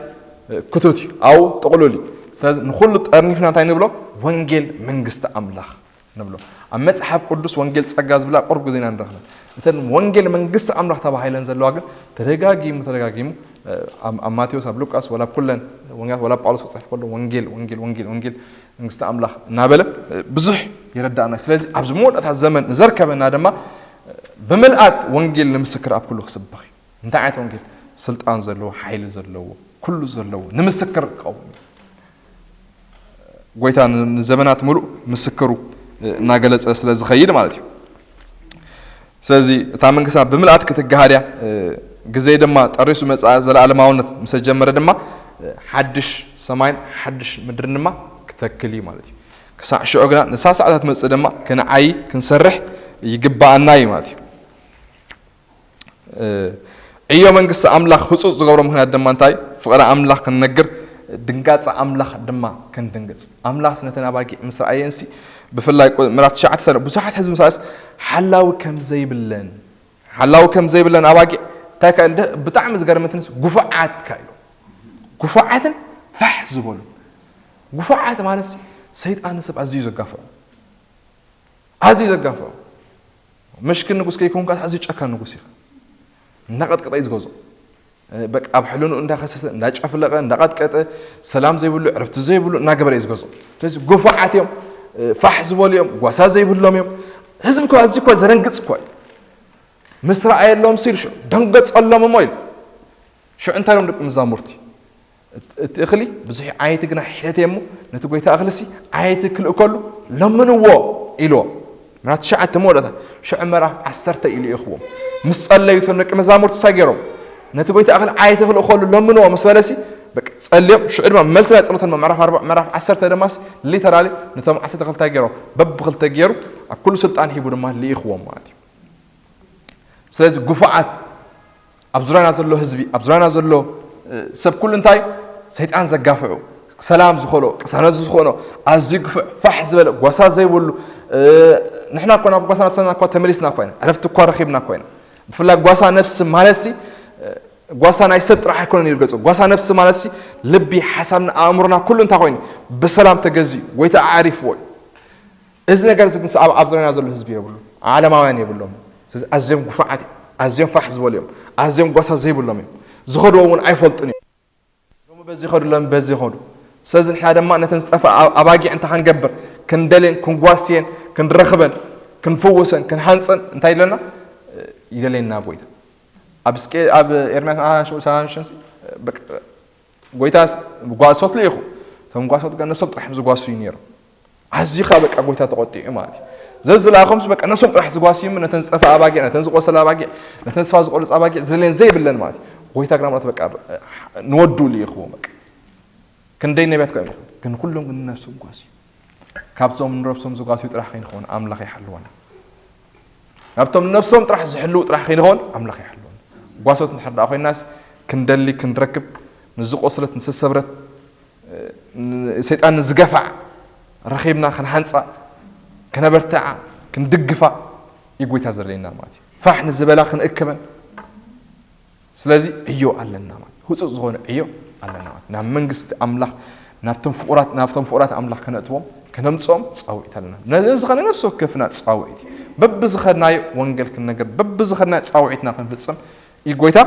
ክቱት እዩ ኣው ጥቕሉል እዩ ስለዚ ንኩሉ ጠርኒፍና እንታይ ንብሎ ወንጌል መንግስቲ ኣምላኽ ንብሎ ኣብ መጽሓፍ ቅዱስ ወንጌል ጸጋ ዝብላ ቁርብ ግዜና ንረኽበን እተን ወንጌል መንግስቲ ኣምላኽ ተባሂለን ዘለዋ ግን ተደጋጊሙ ተደጋጊሙ ኣብ ማቴዎስ ኣብ ሉቃስ ወላ ኩለን ወንጌላት ወላ ጳውሎስ ክጽሕፍ ከሎ ወንጌል ወንጌል ወንጌል ወንጌል መንግስቲ ኣምላኽ እናበለ ብዙሕ ይረዳእና ስለዚ ኣብዚ መወዳእታ ዘመን ንዘርከበና ድማ ብምልኣት ወንጌል ንምስክር ኣብ ኩሉ ክስበኽ እዩ እንታይ ዓይነት ወንጌል ስልጣን ዘለዎ ሓይሊ ዘለዎ ኩሉ ዘለዎ ንምስክር ክኸውን እዩ ጎይታ ንዘመናት ምሉእ ምስክሩ እናገለፀ ስለ ዝኸይድ ማለት እዩ ስለዚ እታ መንግስትና ብምልኣት ክትገሃድ እያ ግዜ ድማ ጠሪሱ መፅኣ ዘለኣለማውነት ምስ ጀመረ ድማ ሓድሽ ሰማይን ሓድሽ ምድርን ድማ ክተክል እዩ ማለት እዩ ክሳዕ ሽዑ ግና ንሳ ሰዓታት መፅእ ድማ ክንዓይ ክንሰርሕ ይግባኣና እዩ ማለት እዩ ዕዮ መንግስቲ ኣምላኽ ህፁፅ ዝገብሮ ምኽንያት ድማ እንታይ ፍቕሪ ኣምላኽ ክንነግር ድንጋፂ ኣምላኽ ድማ ክንድንግፅ ኣምላኽስ ነተን ኣባጊዕ ምስ ረኣየንሲ ብፍላይ ምዕራፍ ትሽዓተ ሰለ ብዙሓት ህዝቢ ምስ ረኣየስ ሓላዊ ከም ዘይብለን ሓላዊ ከም ዘይብለን ኣባጊዕ እንታይ ካ ብጣዕሚ ዝገርመትንስ ጉፉዓት ካ ኢሉ ጉፉዓትን ፋሕ ዝበሉ ጉፉዓት ማለት ሰይጣን ንሰብ ኣዝዩ ዘጋፍዖ ኣዝዩ ዘጋፍዖ ምሽክን ንጉስ ከይኮንካ ኣዝዩ ጨካን ንጉስ ኢኻ እናቀጥቀጠ እዩ ዝገዝኦ በቃ ኣብ ሕልንኡ እንዳኸሰሰ እንዳጨፍለቀ እንዳቀጥቀጠ ሰላም ዘይብሉ ዕረፍቲ ዘይብሉ እናገበረ እዩ ዝገዝኦ ስለዚ ጉፉዓት እዮም ፋሕ ዝበሉ እዮም ጓሳ ዘይብሎም እዮም ህዝቢ እኮ ኣዝዩ እኮ ዘረንግፅ እኮ እዩ ምስ ረኣየሎም ሲል ሽዑ ደንገፀሎም እሞ ኢሉ ሽዑ እንታይ ኢሎም ደቂ መዛሙርቲ እቲ እኽሊ ብዙሕ ዓየይቲ ግና ሒደት እየ እሞ ነቲ ጎይታ እኽልሲ ዓየይቲ ክልእከሉ ለምንዎ ኢልዎ ምዕራፍ ትሽዓተ መወዳእታ ሽዑ ምዕራፍ ዓሰርተ ኢሉ ይእኽዎም ምስ ጸለዩ እቶም ደቂ መዛሙርቲ እንታይ ገይሮም ነቲ ጎይታ እኽሊ ዓየይቲ ክልእከሉ ለምንዎ ምስ በለሲ በቃ ጸልዮም ሽዑ ድማ መልሲ ናይ ጸሎቶም ምዕራፍ ኣርባ ምዕራፍ ዓሰርተ ድማስ ሊተራሊ ነቶም ዓሰርተ ክልተ ገይሮም በብክልተ ገይሩ ኣብ ኩሉ ስልጣን ሂቡ ድማ ልኢኽዎም ማለት እዩ ስለዚ ግፉዓት ኣብ ዙርያና ዘሎ ህዝቢ ኣብ ዙርያና ዘሎ ሰብ ኩሉ እንታይ ሰይጣን ዘጋፍዑ ሰላም ዝኸሎ ቅሳነት ዝኾኖ ኣዝዩ ግፉዕ ፋሕ ዝበለ ጓሳ ዘይብሉ ንሕና እኮ ናብ ጓሳ ነብሰና እኳ ተመሊስና እኳ ኢና ዕረፍቲ እኳ ረኺብና እኳ ኢና ብፍላይ ጓሳ ነብሲ ማለትሲ ጓሳ ናይ ሰብ ጥራሕ ኣይኮነን ይርገጹ ጓሳ ነብሲ ማለትሲ ልቢ ሓሳብና ኣእምሮና ኩሉ እንታይ ኮይኑ ብሰላም ተገዚኡ ወይ ተኣዕሪፍዎ እዩ እዚ ነገር እዚ ግን ኣብ ኣብ ዙርያና ዘሎ ህዝቢ የብሉ ዓለማውያን የብሎም ስለዚ ኣዝዮም ጉፋዓት ኣዝዮም ፋሕ ዝበሉ እዮም ኣዝዮም ጓሳ ዘይብሎም እዮም ዝኸድዎ እውን ኣይፈልጡን እዮም ሎሚ በዚ ይኸዱ ሎሚ በዚ ይኸዱ ስለዚ ንሕና ድማ ነተን ዝጠፍኣ ኣባጊዕ እንታይ ክንገብር? ክንደልየን፣ ክንጓስየን፣ ክንረኽበን፣ ክንፍውሰን፣ ክንሃንፀን እንታይ ይደለና? ይደልየና ጎይታ። ኣብ ስቄ ኣብ ኤርምያስ ሰላሳ ሽዱሽተ ጎይታ ጓሶት ልኢኹ። እቶም ጓሶት ግን ነብሶም ጥራሕ ዝጓሱ እዩ ነይሩ። ኣዚኻ በቃ ጎይታ ተቆጢዑ ማለት እዩ። ዘዝለኣኹምስ በቃ ነብሶም ጥራሕ ዝጓስዩ እሞ ነተን ዝጠፍኣ ኣባጊዕ፣ ነተን ዝቆሰላ ኣባጊዕ፣ ነተን ተስፋ ዝቆርፃ ኣባጊዕ ዝደልየን ዘይብለን ማለት እዩ። ጎይታ ግና ማለት በቃ ንወዱ ልኢኽዎ በቃ። ክንደይ ነቢያት ከ ግን ኩሎም ግን ነብሶም ጓስዩ። ካብቶም ንነብሶም ዝጓስዩ ጥራሕ ከይንኸውን ኣምላኽ ይሓልወና። ናብቶም ነብሶም ጥራሕ ዝሕልው ጥራሕ ከይንኸውን ኣምላኽ ይሓልወና። ጓሶት እንድሕር ደኣ ኮይናስ ክንደሊ ክንረክብ ንዝቆስለት ንዝሰብረት ሰይጣን ንዝገፋዕ ረኺብና ክንሃንፃ ከነበርትዓ ክንድግፋ እዩ ጎይታ ዘድልየና ማለት እዩ። ፋሕ ንዝበላ ክንእክበን ስለዚ ዕዮ ኣለና ማለት ህፁፅ ዝኾነ ዕዮ ኣለና ማለት ናብ መንግስቲ ኣምላኽ ናብቶም ፍቁራት ናብቶም ፍቁራት ኣምላኽ ከነእትዎም ከነምፅኦም ፃውዒት ኣለና። ነዚ ዝኾነ ነፍሲ ወከፍና ፃውዒት እዩ። በብዝኸድናዮ ወንጌል ክንነገር በብዝኸድናዮ ፃውዒትና ክንፍፅም እዩ ጎይታ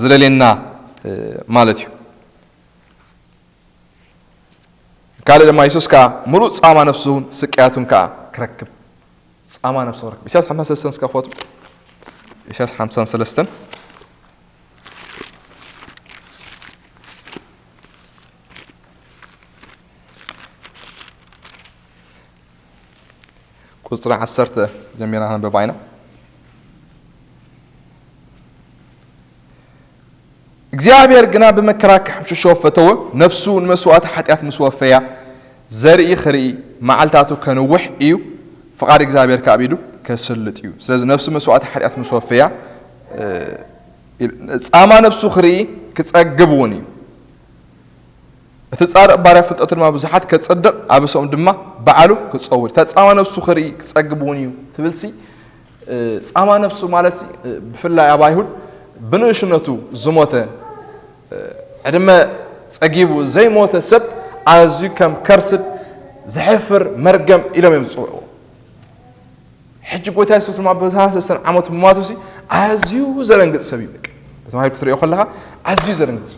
ዝደልየና ማለት እዩ። ካልእ ድማ የሱስ ከኣ ምሉእ ጻማ ነፍሱን ስቅያቱን ከኣ ክረክብ ጻማ ነፍሱ ክረክብ። ኢሳያስ ሓምሳን ሰለስተን እስከ ክፈቱ። ኢሳያስ ሓምሳን ሰለስተን ቁጽሪ ዓሰርተ ጀሚራ ከነንብባ ኢና። እግዚኣብሔር ግና ብመከራ ክሕምሽሾ ፈተወ፣ ነፍሱ ንመስዋእቲ ሓጢኣት ምስ ወፈያ፣ ዘርኢ ክርኢ፣ መዓልታቱ ከንውሕ እዩ፣ ፍቓድ እግዚኣብሔር ከኣ ኣብ ኢዱ ከስልጥ እዩ። ስለዚ ነፍሱ መስዋእቲ ሓጢኣት ምስ ወፈያ፣ እ፣ ጻማ ነፍሱ ክርኢ ክጸግብ እውን እዩ። እቲ ጻድቕ ባርያ ፍልጠቱ ድማ ብዙሓት ከጽድቕ፣ ኣብሶም ድማ ባዕሉ ክጸውር። እታ ጻማ ነፍሱ ክርኢ ክጸግብ እውን እዩ ትብልሲ፣ እ፣ ጻማ ነፍሱ ማለትሲ፣ እ፣ ብፍላይ ኣብ ኣይሁድ ብንእሽነቱ ዝሞተ፣ እ፣ ዕድመ ጸጊቡ ዘይሞተ ሰብ ኣዝዩ ከም ከርስድ ዘሕፍር መርገም ኢሎም እዮም ዝጽውዕዎ። ሕጂ ጎይታ የሱስ ድማ በዛ ሰለስተን ዓመት ምሟቱሲ ኣዝዩ ዘረንግጽ ሰብ እዩ። በቃ፣ ብተማሂር ክትሪኦ ከለኻ ኣዝዩ ዘረንግጽ።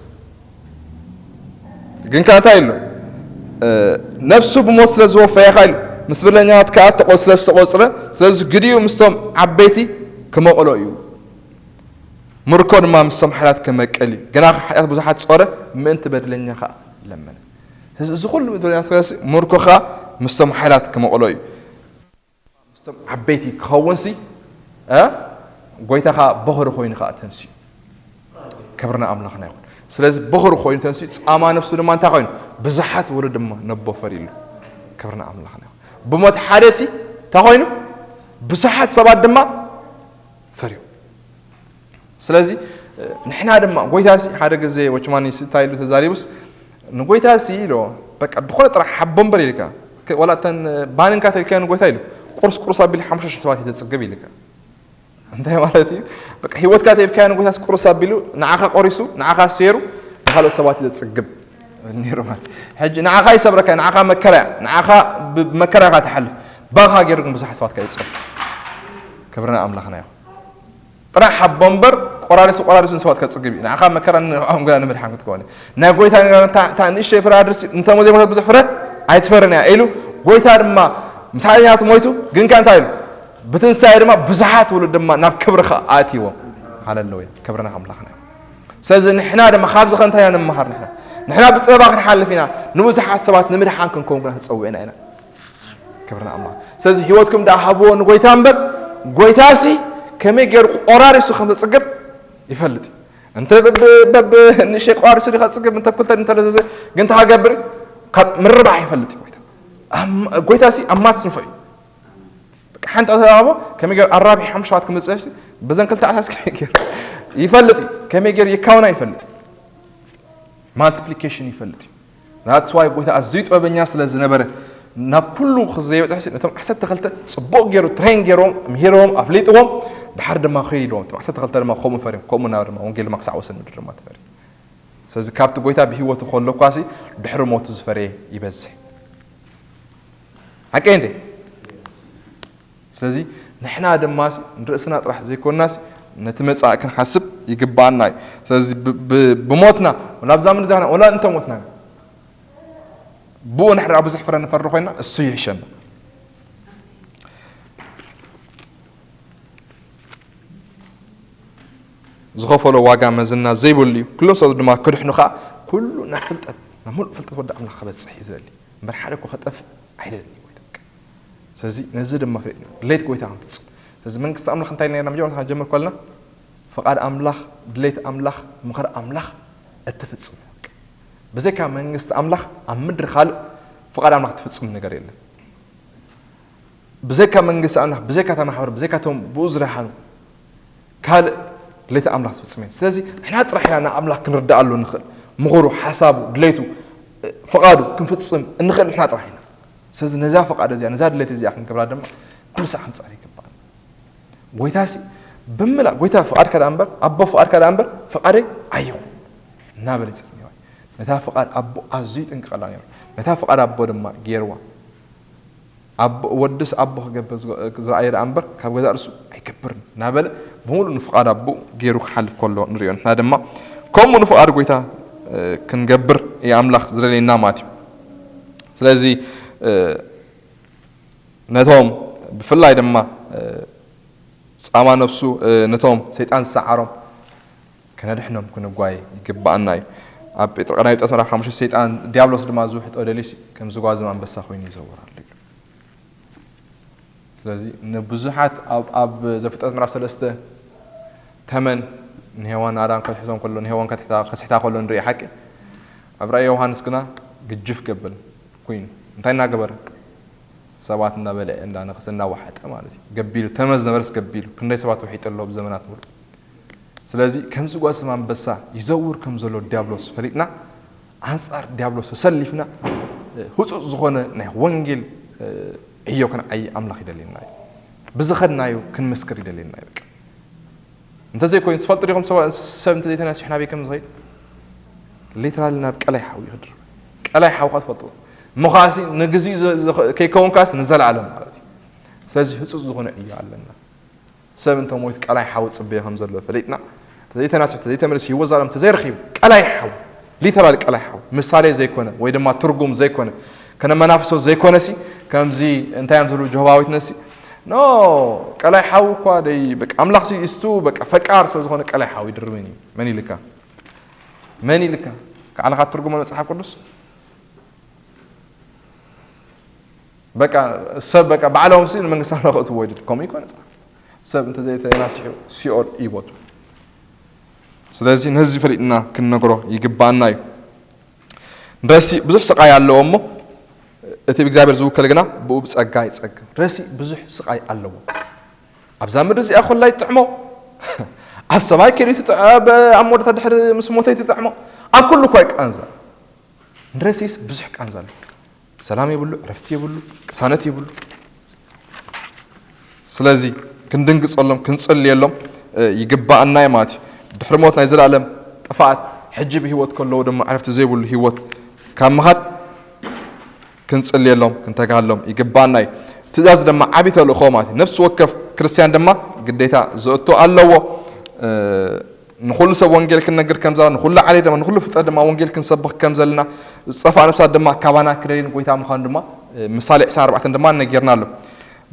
ግን ከኣ እንታይ ኢሉ? እ፣ ነፍሱ ብሞት ስለ ዝወፈያ ኢኻ ኢሉ። ምስ በደለኛታት ከኣ ተቆ-፣ ስለ ዝተቆጽረ፣ ስለዚ ግዲኡ ምስቶም ዓበይቲ ክመቕሎ እዩ። ምርኮ ድማ ምስቶም ሓያላት ክመቅል እዩ። ግና ሓጢኣት ብዙሓት ጾረ፣ ምእንቲ በደለኛ ከኣ ለመነ። ስለዚ እዚ ኩሉ በደለኛ ስለዚ ምርኮ ከኣ ምስቶም ሓያላት ክመቕሎ እዩ። ምስቶም ዓበይቲ ክኸውንሲ፣ እ፣ ጎይታ ከኣ በኹሪ ኮይኑ ከኣ ተንስኡ። ክብሪ ንኣምላኽና ይኹን። ስለዚ በኹሪ ኮይኑ ተንስኡ፣ ጻማ ነፍሱ ድማ እንታይ ኮይኑ? ብዙሓት ወለዶ ድማ ነቦ ፈርዩሉ። ክብሪ ንኣምላኽና ይኹን። ብሞት ሓደሲ እንታይ ኮይኑ? ብዙሓት ሰባት ድማ ፈርዮም። ስለዚ፣ እ፣ ንሕና ድማ ጎይታሲ ሓደ ግዜ ወችማኒስ እንታይ ኢሉ ተዛሪቡስ፣ ንጎይታሲ ኢሎ፣ በቃ፣ ድኾነ ጥራሕ ሓቦ እምበር ኢልካ፣ ከ-፣ ዋላ እተን ባንካ ተልካዮ ንጎይታ ኢሉ፣ ቁርስ ቁርስ ኣቢሉ ሓሙሽተ ሽሕ ሰባት እዩ ዘጽግብ ኢልካ። እንታይ ማለት እዩ? በቃ፣ ህይወትካ ተሂብካዮ ንጎይታስ ቁርስ ኣቢሉ፣ ንዓኻ ቆሪሱ፣ ንዓኻ ሰይሩ፣ ንኻልኦት ሰባት እዩ ዘጽግብ ነይሩ ማለት። ሕጂ ንዓኻ ይሰብረካ፣ ንዓኻ መከራ፣ ንዓኻ ብ-፣ መከራ ኢኻ ትሓልፍ። ባኻ ገይሩ ግን ብዙሓት ሰባት ከኣ ይጸግብ። ክብሪ ንኣምላኽና ይኹን። ጥራሕ ሓቦ እምበር፣ ቆራሪሱ፣ ቆራሪሱ ንሰባት ከጽግብ እዩ። ንዓኻ መከራ ንዕኦም ግና ንምድሓን ክትከውን እያ። ናይ ጎይታ ነገር፣ እታ፣ እታ ንእሽተይ ፍረ ኣድርሲ፣ እንተ ዘይሞተት ብዙሕ ፍረ ኣይትፈርን እያ ኢሉ፣ ጎይታ ድማ ምስ ሓጢኣት ሞይቱ፣ ግን ከ እንታይ ኢሉ? ብትንሳኤ ድማ ብዙሓት ውሉድ ድማ ናብ ክብሪ ከኣ ኣእትይዎም። ሃሌሉያ። ክብሪ ንኣምላኽና እዩ። ስለዚ ንሕና ድማ ካብዚ ከ እንታይ ኢና ንምሃር ንሕና? ንሕና ብጸበባ ክንሓልፍ ኢና። ንብዙሓት ሰባት ንምድሓን ክንከውን ግና ተጸዊዕና ኢና። ክብሪ ንኣምላኽ። ስለዚ ህይወትኩም ደኣ ሃብዎ ንጎይታ እምበር፣ ጎይታሲ ከመይ ገይሩ ቆራሪሱ ከም ዘጽግብ ይፈልጥ እዩ። እንተ በብ-፣ በብ-፣ ንእሽተይ ቆራሪሱ ዲኻ ትጽግብ፣ እንተ ኩልተ እንተ ለዘዘ፣ ግን እንታይ ክገብር እዩ? ካብ ምርባሕ ይፈልጥ እዩ ጎይታ። ኣም-፣ ጎይታሲ ኣብ ማትስ ንፉዕ እዩ። በቃ ሓንቲ ኣተራባቦ ከመይ ገይሩ ኣራቢሑ ሓሙሽተ ሰባት ከም ዘጽግብሲ፣ በዘን ክልተ ኣሳስ ከመይ ገይሩ ይፈልጥ እዩ። ከመይ ገይሩ የካውና ይፈልጥ እዩ። ማልቲፕሊኬሽን ይፈልጥ እዩ። That's why ጎይታ ኣዝዩ ጥበበኛ ስለ ዝነበረ፣ ናብ ኩሉ ዘይበጽሕሲ፣ ነቶም ዓሰርተ ክልተ ጽቡቕ ገይሩ ትሬን ገይሮም፣ ምሂሮም፣ ኣፍሊጥዎም፣ ድሓር ድማ ኸይዱ ኢልዎም። እቶም ዓሰርተ ክልተ ድማ ከምኡ ፈርዮም፣ ከምኡ ናብ ድማ ወንጌል ድማ ክሳዕ ወሰን ምድሪ ድማ ተፈርዩ። ስለዚ ካብቲ ጎይታ ብህይወቱ ከሎ እኳሲ፣ ድሕሪ ሞቱ ዝፈረየ ይበዝሕ። ሓቀይ እንዴ? ስለዚ ንሕና ድማ ሲ ንርእስና ጥራሕ ዘይኮንናሲ ነቲ መጻኢ ክንሓስብ ይግባኣና እዩ። ስለዚ ብ- ብ- ብሞትና፣ ወላ ኣብዛ ምድሪ እዚኣ ወላ እንተ ሞትና፣ ብኡ ንሕና ብዙሕ ፍረ ንፈሪ ኮይና፣ እሱ ይሕሸና። ዝኸፈሎ ዋጋ መዘና ዘይብሉ እዩ። ኩሎም ሰብ ድማ ክድሕኑ ከኣ፣ ኩሉ ናብ ፍልጠት፣ ናብ ሙሉእ ፍልጠት ወዲ ኣምላኽ ክበጽሕ እዩ ዝደሊ። እምበር ሓደ እኮ ከጠፍእ ኣይደልን እዩ። ስለዚ ነዚ ድማ ፍለጥና ድሌት ጎይታ ክንፍጽም። ስለዚ መንግስቲ ኣምላኽ እንታይ ኢልና ነርና መጀመርታ ክንጀምር ከለና፣ ፍቓድ ኣምላኽ፣ ድሌት ኣምላኽ፣ ምኽሪ ኣምላኽ እትፍጽም። ብዘይካ መንግስቲ ኣምላኽ ኣብ ምድሪ ካልእ ፍቓድ ኣምላኽ እትፍጽም ነገር የለን። ብዘይካ መንግስቲ ኣምላኽ፣ ብዘይካ እታ ማሕበር፣ ብዘይካ እቶም ብኡ ዝረሓኑ ካልእ ድሌት ኣምላኽ ዝፍጽም የለን። ስለዚ ንሕና ጥራሕ ኢና ንኣምላኽ ክንርድኣሉ ንኽእል። ምኽሩ፣ ሓሳቡ፣ ድሌቱ፣ ፍቓዱ ክንፍጽም እንኽእል ንሕና ጥራሕ ኢና። ስለዚ ነዛ ፍቓድ እዚኣ፣ ነዛ ድሌት እዚኣ ክንገብራ ድማ ኩሉ ሳዕ ክንጻር ይግባእ። ጎይታሲ ብምላእ፣ ጎይታ ፍቓድካ ደኣ እምበር፣ ኣቦ ፍቓድካ ደኣ እምበር፣ ፍቓደይ ኣይኹን እናበለ ይጽሊ ነይሩ። ነታ ፍቓድ ኣቦ ኣዝዩ ይጥንቀቐላ ነይሩ። ነታ ፍቓድ ኣቦ ድማ ገይርዋ። ኣቦ፣ ወድስ ኣቦ ክገብር ዝገ-፣ ዝረኣየ ደኣ እምበር፣ ካብ ገዛእ ርእሱ ኣይገብርን እናበለ ብምሉእ ንፍቓድ ኣቦ ገይሩ ክሓልፍ ከሎ ንሪኦ። ንሕና ድማ ከምኡ ንፍቓድ ጎይታ፣ እ፣ ክንገብር እዩ ኣምላኽ ዝደልየና ማለት እዩ። ስለዚ፣ እ፣ ነቶም ብፍላይ ድማ፣ እ፣ ጻማ ነብሱ፣ እ፣ ነቶም ሰይጣን ዝሰዓሮም ከነድሕኖም ክንጓየ ይግብኣና እዩ። ኣብ ጴጥሮ-፣ ቀዳማይ ጴጥሮስ ምዕራፍ ሓሙሽተ፣ ሰይጣን ዲያብሎስ ድማ ዝውሕጦ ደልዩሲ ከም ዝጓዝም ኣንበሳ ኮይኑ ይዘውር ኣሎ ይብል። ስለዚ ንብዙሓት ኣብ፣ ኣብ ዘፍጥረት ምዕራፍ ሰለስተ ተመን ንሄዋን ኣዳም ከትሕዞም ከሎ፣ ንሄዋን ከትሕታ፣ ከስሕታ ከሎ ንርኢ ሓቂ። ኣብ ራእይ ዮሃንስ ግና ግጅፍ ገበል ኮይኑ እንታይ እናገበረ? ሰባት እናበልዐ፣ እንዳነኸሰ፣ እናወሓጠ ማለት እዩ። ገቢሉ፣ ተመን ዝነበረስ ገቢሉ፣ ክንደይ ሰባት ውሒጡ ኣሎ ብዘመናት ሙሉእ። ስለዚ ከምዚ ጓስም ኣንበሳ ይዘውር ከም ዘሎ ዲያብሎስ ፈሊጥና፣ ኣንጻር ዲያብሎስ ተሰሊፍና፣ እ፣ ህጹጽ ዝኾነ ናይ ወንጌል፣ እ፣ ዕዮ ክንዓዪ ኣምላኽ ይደልየና እዩ። ብዝኸድናዮ ክንምስክር ይደልየና እዩ። በቃ። እንተዘይኮይኑ፣ ትፈልጡ ዲኹም፣ ሰብ፣ ሰብ እንተዘይተናሲሑ ናበይ ከም ዝኸይድ? ሊትራሊ ናብ ቀላይ ሓዊ ይኽድር። ቀላይ ሓዊ ከ ትፈልጡ? ምዃሲ ንግዚኡ ዘ-፣ ዘ-፣ ከይከውንካስ ንዘለኣለም ማለት እዩ። ስለዚ ህጹጽ ዝኾነ ዕዮ ኣለና። ሰብ እንተ ሞይቱ ቀላይ ሓዊ ጽበዮ ከም ዘሎ ፈሊጥና፣ ተዘይተናስሑ፣ ተዘይተመልስ፣ ህይወት ዘላለም ተዘይረኺቡ፣ ቀላይ ሓዊ፣ ሊተራል ቀላይ ሓዊ፣ ምሳሌ ዘይኮነ ወይ ድማ ትርጉም ዘይኮነ፣ ከነ መናፍሶ ዘይኮነሲ፣ ከምዚ እንታይ እዮም ዝብሉ ጀሆባዊት ነሲ፣ ኖ፣ ቀላይ ሓዊ እኳ ደይ፣ በቃ ኣምላኽ ሲ ኢስቱ፣ በቃ ፈቃር ስለ ዝኾነ ቀላይ ሓዊ ድርብን እዩ። መን ኢልካ? መን ኢልካ? ከዓልኻ ትርጉሞ መጽሓፍ ቅዱስ? በቃ ሰብ በቃ ባዕሎም ሲ ንመንግስቲ ኣምላኽ ክእትዎ ይደሊ። ከምኡ ይኮነ ጻ-፣ ሰብ እንተዘይተናሲሑ ሲኦል ይቦቱ። ስለዚ ነዚ ፈሊጥና ክንነግሮ ይግባኣና እዩ። ንረሲ ብዙሕ ስቃይ ኣለዎ እሞ እቲ ብእግዚኣብሔር ዝውከል ግና ብኡ ብጸጋ ይጸግብ። ረሲ ብዙሕ ስቃይ ኣለዎ። ኣብዛ ምድሪ እዚኣ ኮላ ይጥዕሞ። ኣብ ሰማይ ከይዱ ይጥዕ-፣ ኣብ፣ ኣብ መወዳእታ ድሕሪ ምስ ሞተ ይጥዕሞ። ኣብ ኩሉ እኳ ይቃንዛ። ንረሲስ ብዙሕ ቃንዛ ኣሎ። ሰላም የብሉ፣ ዕረፍቲ የብሉ፣ ቅሳነት የብሉ። ስለዚ ክንድንግጸሎም፣ ክንጽልየሎም፣ እ፣ ይግባኣና እዩ ማለት እዩ። ድሕሪ ሞት ናይ ዘላለም ጥፍኣት፣ ሕጂ ብህይወት ከለዉ ድማ ዕረፍቲ ዘይብሉ ህይወት ካብ ምኻድ ክንጽልየሎም፣ ክንተጋሃሎም ይግባኣና እዩ። ትእዛዝ ድማ ዓቢ ተልእኾ ማለት እዩ። ነፍሲ ወከፍ ክርስትያን ድማ ግዴታ ዘእቶ ኣለዎ። እ፣ ንኹሉ ሰብ ወንጌል ክንነግር ከም ዘለና፣ ንኹሉ ዓሌት ድማ፣ ንኹሉ ፍጥረት ድማ ወንጌል ክንሰብኽ ከም ዘለና፣ ዝጠፍኣ ነፍሳት ድማ ካባና ክደልየን ጎይታ ምዃኑ ድማ፣ እ፣ ምሳሌ ዕስራን ኣርባዕተን ድማ ነጊርና ኣሎ።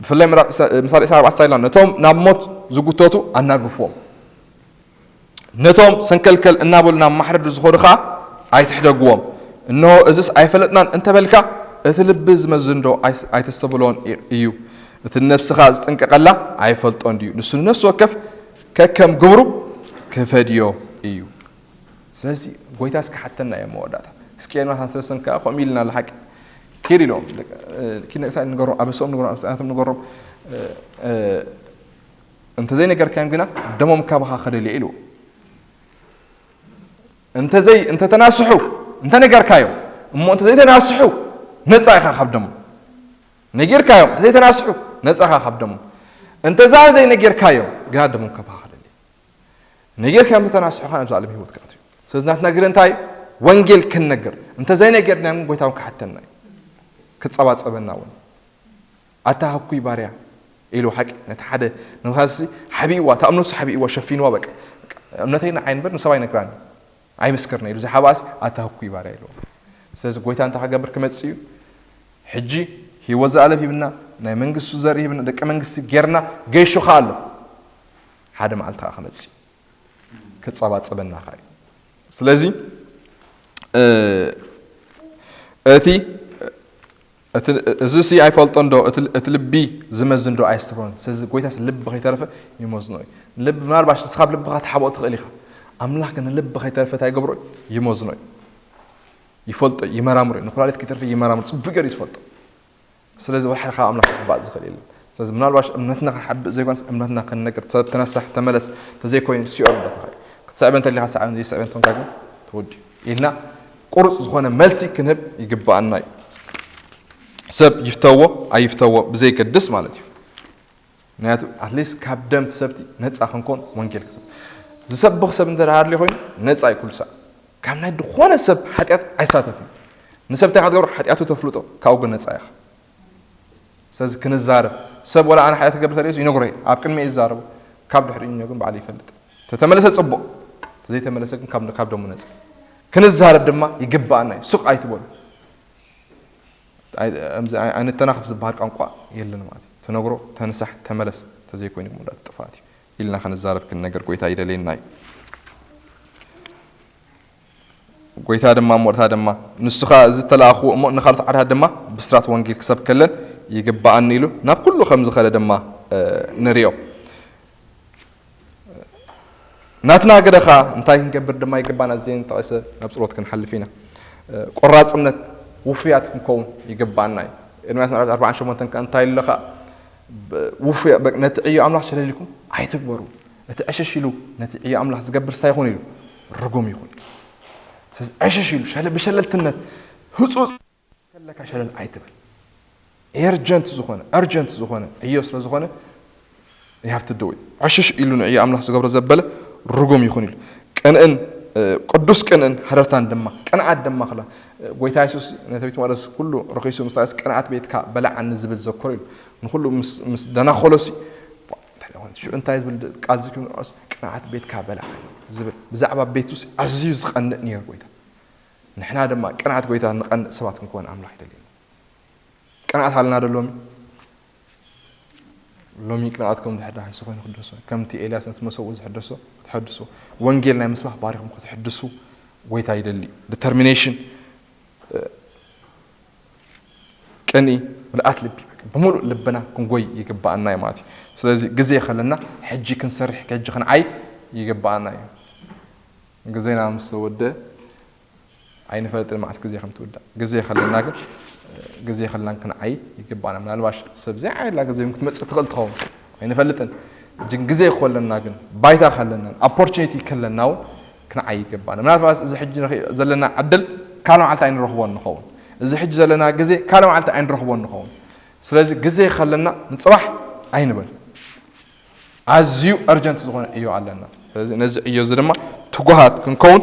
ብፍላይ ምራ-፣ ምሳሌ ዕስራን ኣርባዕተን ሳይላ፣ ነቶም ናብ ሞት ዝጉተቱ ኣናግፍዎም። ነቶም ሰንከልከል እናበሉ ናብ ማሕረዲ ዝኾዱ ኸኣ ኣይትሕደግዎም። እንሆ እዝስ ኣይፈለጥናን እንተበልካ፣ እቲ ልቢ ዝመዝንዶ ኣይስ-፣ ኣይተስተብሎን እ-፣ እዩ። እቲ ንነፍስኻ ዝጥንቀቐላ ኣይፈልጦን ድዩ? ንሱ ንነፍሲ ወከፍ ከከም ግብሩ ክፈድዮ እዩ። ስለዚ ጎይታ እስከ ሓተና እዮም መወዳእታ። እስኪ ኤርምያስ ሰለስተን ከኣ ከምኡ ኢልና ኣሎ ሓቂ። ኪድ ኢሎም፣ ደቂ-፣ እ፣ ኪድ ንእስራኤል ንገሮም፣ ኣበሶም ንገሮም፣ ኣበሳቶም ንገሮም፣ እ፣ እ፣ እንተዘይነገርካዮም ግና ደሞም ካባኻ ክደልዩ ኢልዎ። እንተዘይ-፣ እንተተናስሑ፣ እንተነገርካዮም፣ እሞ እንተዘይተናስሑ ነጻ ኢኻ ካብ ደሞም። ነጊርካዮም፣ እንተዘይተናስሑ ነጻ ኢኻ ካብ ደሞም። እንተዛ ዘይነገርካዮም ግና ደሞም ካባኻ ክደልዩ። ነጊርካዮም እንተተናስሑ ኸኣ ናብ ዘላለም ህይወት ክኣትዉ። ስለዚ ናትና ግደ እንታይ እዩ? ወንጌል ክንነግር። እንተዘይነገርናዮም ግን ጎይታ እውን ክሓተና እዩ። ክጸባጸበና እውን። ኣታ ህኩይ ባርያ፣ ኢሉ ሓቂ ነቲ ሓደ ንምኻሲ ሓቢእዋ፣ እታ እምነቱ ሓቢእዋ፣ ሸፊንዋ። በቃ እምነተይ ንዓይ እምበር ንሰብ ኣይነግራን፣ ኣይምስክርና ኢሉ ዝሓባእሲ ኣታ ህኩይ ባርያ ኢልዎ። ስለዚ ጎይታ እንታይ ክገብር ክመጽእ እዩ? ሕጂ ህይወት ዘኣለም ሂብና፣ ናይ መንግስቱ ዘርኢ ሂብና፣ ደቂ መንግስቲ ጌርና፣ ገይሹ ከኣ ኣሎ። ሓደ መዓልቲ ከኣ ክመጽእ እዩ። ክጸባጸበና ከኣ እዩ። ስለዚ እቲ እዚ ሲ ኣይፈልጦ እንዶ እቲ ልቢ ዝመዝን ዶ ኣየስተብሮን። ስለዚ ጎይታስ ልቢ ከይተረፈ ይመዝኖ እዩ። ልቢ ምናልባሽ ንስኻ ኣብ ልብኻ ትሓብኦ ትኽእል ኢኻ። ኣምላኽ ግን ንልቢ ከይተረፈ እንታይ ይገብሮ እዩ? ይመዝኖ እዩ። ይፈልጦ እዩ፣ ይመራምሮ እዩ። ንኩላሊት ከይተረፈ ይመራምሮ፣ ጽቡቅ ገይሩ እዩ ዝፈልጦ። ስለዚ ወላ ሓደ ካብ ኣምላኽ ክሕባእ ዝኽእል የለን። ስለዚ ምናልባሽ እምነትና ክንሓብእ ዘይኮነስ እምነትና ክንነግር፣ ሰብ ተነሳሕ ተመለስ ተዘይኮይኑ ሲኦል እንዳተኻዩ ክትስዕበ እንተሊኻ ስዕበን ዘይስዕበን ተንካ ግን ተወዲኡ ኢልና ቁሩፅ ዝኾነ መልሲ ክንህብ ይግባኣና እዩ። ሰብ ይፍተዎ ኣይፍተዎ ብዘይገድስ ማለት እዩ። ምክንያቱ ኣትሊስት ካብ ደም ሰብቲ ነፃ ክንኮን ወንጌል ክሰብ ዝሰብኽ ሰብ እንተ ሃድሊ ኮይኑ ነፃ እዩ ኩሉ ሳዕ ካብ ናይ ዝኾነ ሰብ ሓጢኣት ኣይሳተፍን። ንሰብ እንታይ ክትገብሮ ሓጢኣቱ ተፍልጦ ካብኡ ግን ነፃ ኢኻ። ስለዚ ክንዛረብ ሰብ ወላ ኣነ ሓጢኣት ክገብር ተርእዮስ ይነግሮ እዩ ኣብ ቅድሚ ይዛረቡ ካብ ድሕሪ እኛ ግን ባዕሉ ይፈልጥ። ተተመለሰ ፅቡቕ ተዘይተመለሰ ግን ካብ ካብ ደሙ ነፃ። ክንዛረብ ድማ ይግባኣና እዩ። ሱቕ ኣይትበሉ። ኣይንተናኸፍ ዝበሃል ቋንቋ የለን ማለት እዩ። ተነግሮ ተንሳሕ ተመለስ ተዘይኮይኑ ግን ጥፋት እዩ ኢልና ክንዛረብ ክንነገር ጎይታ ይደልየና እዩ። ጎይታ ድማ እሞ እታ ድማ ንሱ ኸኣ እዚ ተላእኽዎ እሞ ንኻልኦት ዓድታት ድማ ብስራት ወንጌል ክሰብከለን ይግብኣኒ ኢሉ ናብ ኩሉ ከም ዝኸደ ድማ ንሪኦ። ናትና ግደ ኸኣ እንታይ ክንገብር ድማ ይግባና? እዚኤን ጠቒሰ ናብ ጸሎት ክንሓልፍ ኢና። ቆራጽነት ውፉያት ክንከውን ይግባና እዩ። ኤርምያስ ምዕራፍ ኣርባዓን ሸሞንተን ከኣ እንታይ ኣሎ ኸኣ ውፉያ ነቲ ዕዮ ኣምላኽ ሸለል ኢልኩም ኣይትግበሩ። እቲ ዕሽሽ ኢሉ ነቲ ዕዮ ኣምላኽ ዝገብር ስታይ ይኹን ኢሉ ርጉም ይኹን። ስለዚ ዕሽሽ ኢሉ ብሸለልትነት ህፁፅ ከለካ ሸለል ኣይትበል። ኤርጀንት ዝኾነ እርጀንት ዝኾነ ዕዮ ስለ ዝኾነ ይሃፍትደው እዩ። ዕሽሽ ኢሉ ንዕዮ ኣምላኽ ዝገብሮ ዘበለ ርጉም ይኹን ኢሉ። ቅንእን ቅዱስ ቅንእን ሃደርታን ድማ ቅንዓት ድማ ክላ ጎይታ የሱስ ነተቢት ማለስ ኩሉ ረኺሱ ምስ ቅንዓት ቤትካ በላዓኒ ዝብል ዘኮር ኢሉ ንኩሉ ምስ ደናኾሎሲ ሽዑ እንታይ ዝብል ቃል ዝኪኑ ቅንዓት ቤትካ በላዓኒ ዝብል ብዛዕባ ቤቱስ ኣዝዩ ዝቐንእ ነይሩ ጎይታ። ንሕና ድማ ቅንዓት ጎይታ ንቐንእ ሰባት ክንኮን ኣምላኽ ይደልየና። ቅንኣት ኣለና ዶ ሎሚ? ሎሚ ቅንኣትኩም ድሕር ዳሕሱ ኮይኑ ክደሶ ከምቲ ኤልያስ ነቲ መሰውኡ ዝሕደሶ ክትሐድሱ ወንጌል ናይ ምስባኽ ባሪኹም ክትሕድሱ ጎይታ ይደሊ። ዲተርሚኔሽን ቅንኢ ምልኣት ልቢ ብምሉእ ልብና ክንጎይ ይግብኣና እዩ ማለት እዩ። ስለዚ ግዜ ከለና ሕጂ ክንሰርሕ ሕጂ ክንዓይ ይግብኣና እዩ። ግዜና ምስ ተወደ ኣይንፈልጥን መዓስ ግዜ ከም ትውዳእ። ግዜ ከለና ግን ግዜ ከለና ክንዓይ ይግባና። ምናልባሽ ሰብ ዘይዓይላ ግዜ እውን ክትመፅእ ትኽእል ትኸውን ኣይንፈልጥን። ግን ግዜ ከለና ግን ባይታ ከለና ኦፖርቹኒቲ ከለና እውን ክንዓይ ይግባና። ምናልባት እዚ ሕጂ ዘለና ዕድል ካልእ መዓልቲ ኣይንረኽቦን ንኸውን። እዚ ሕጂ ዘለና ግዜ ካልእ መዓልቲ ኣይንረኽቦን ንኸውን። ስለዚ ግዜ ከለና ንፅባሕ ኣይንበል። ኣዝዩ እርጀንት ዝኾነ ዕዮ ኣለና። ስለዚ ነዚ ዕዮ እዚ ድማ ትጉሃት ክንከውን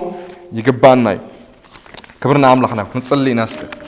ይግባኣና እዩ። ክብርና ኣምላኽና ክንጽሊ ኢና እስከ።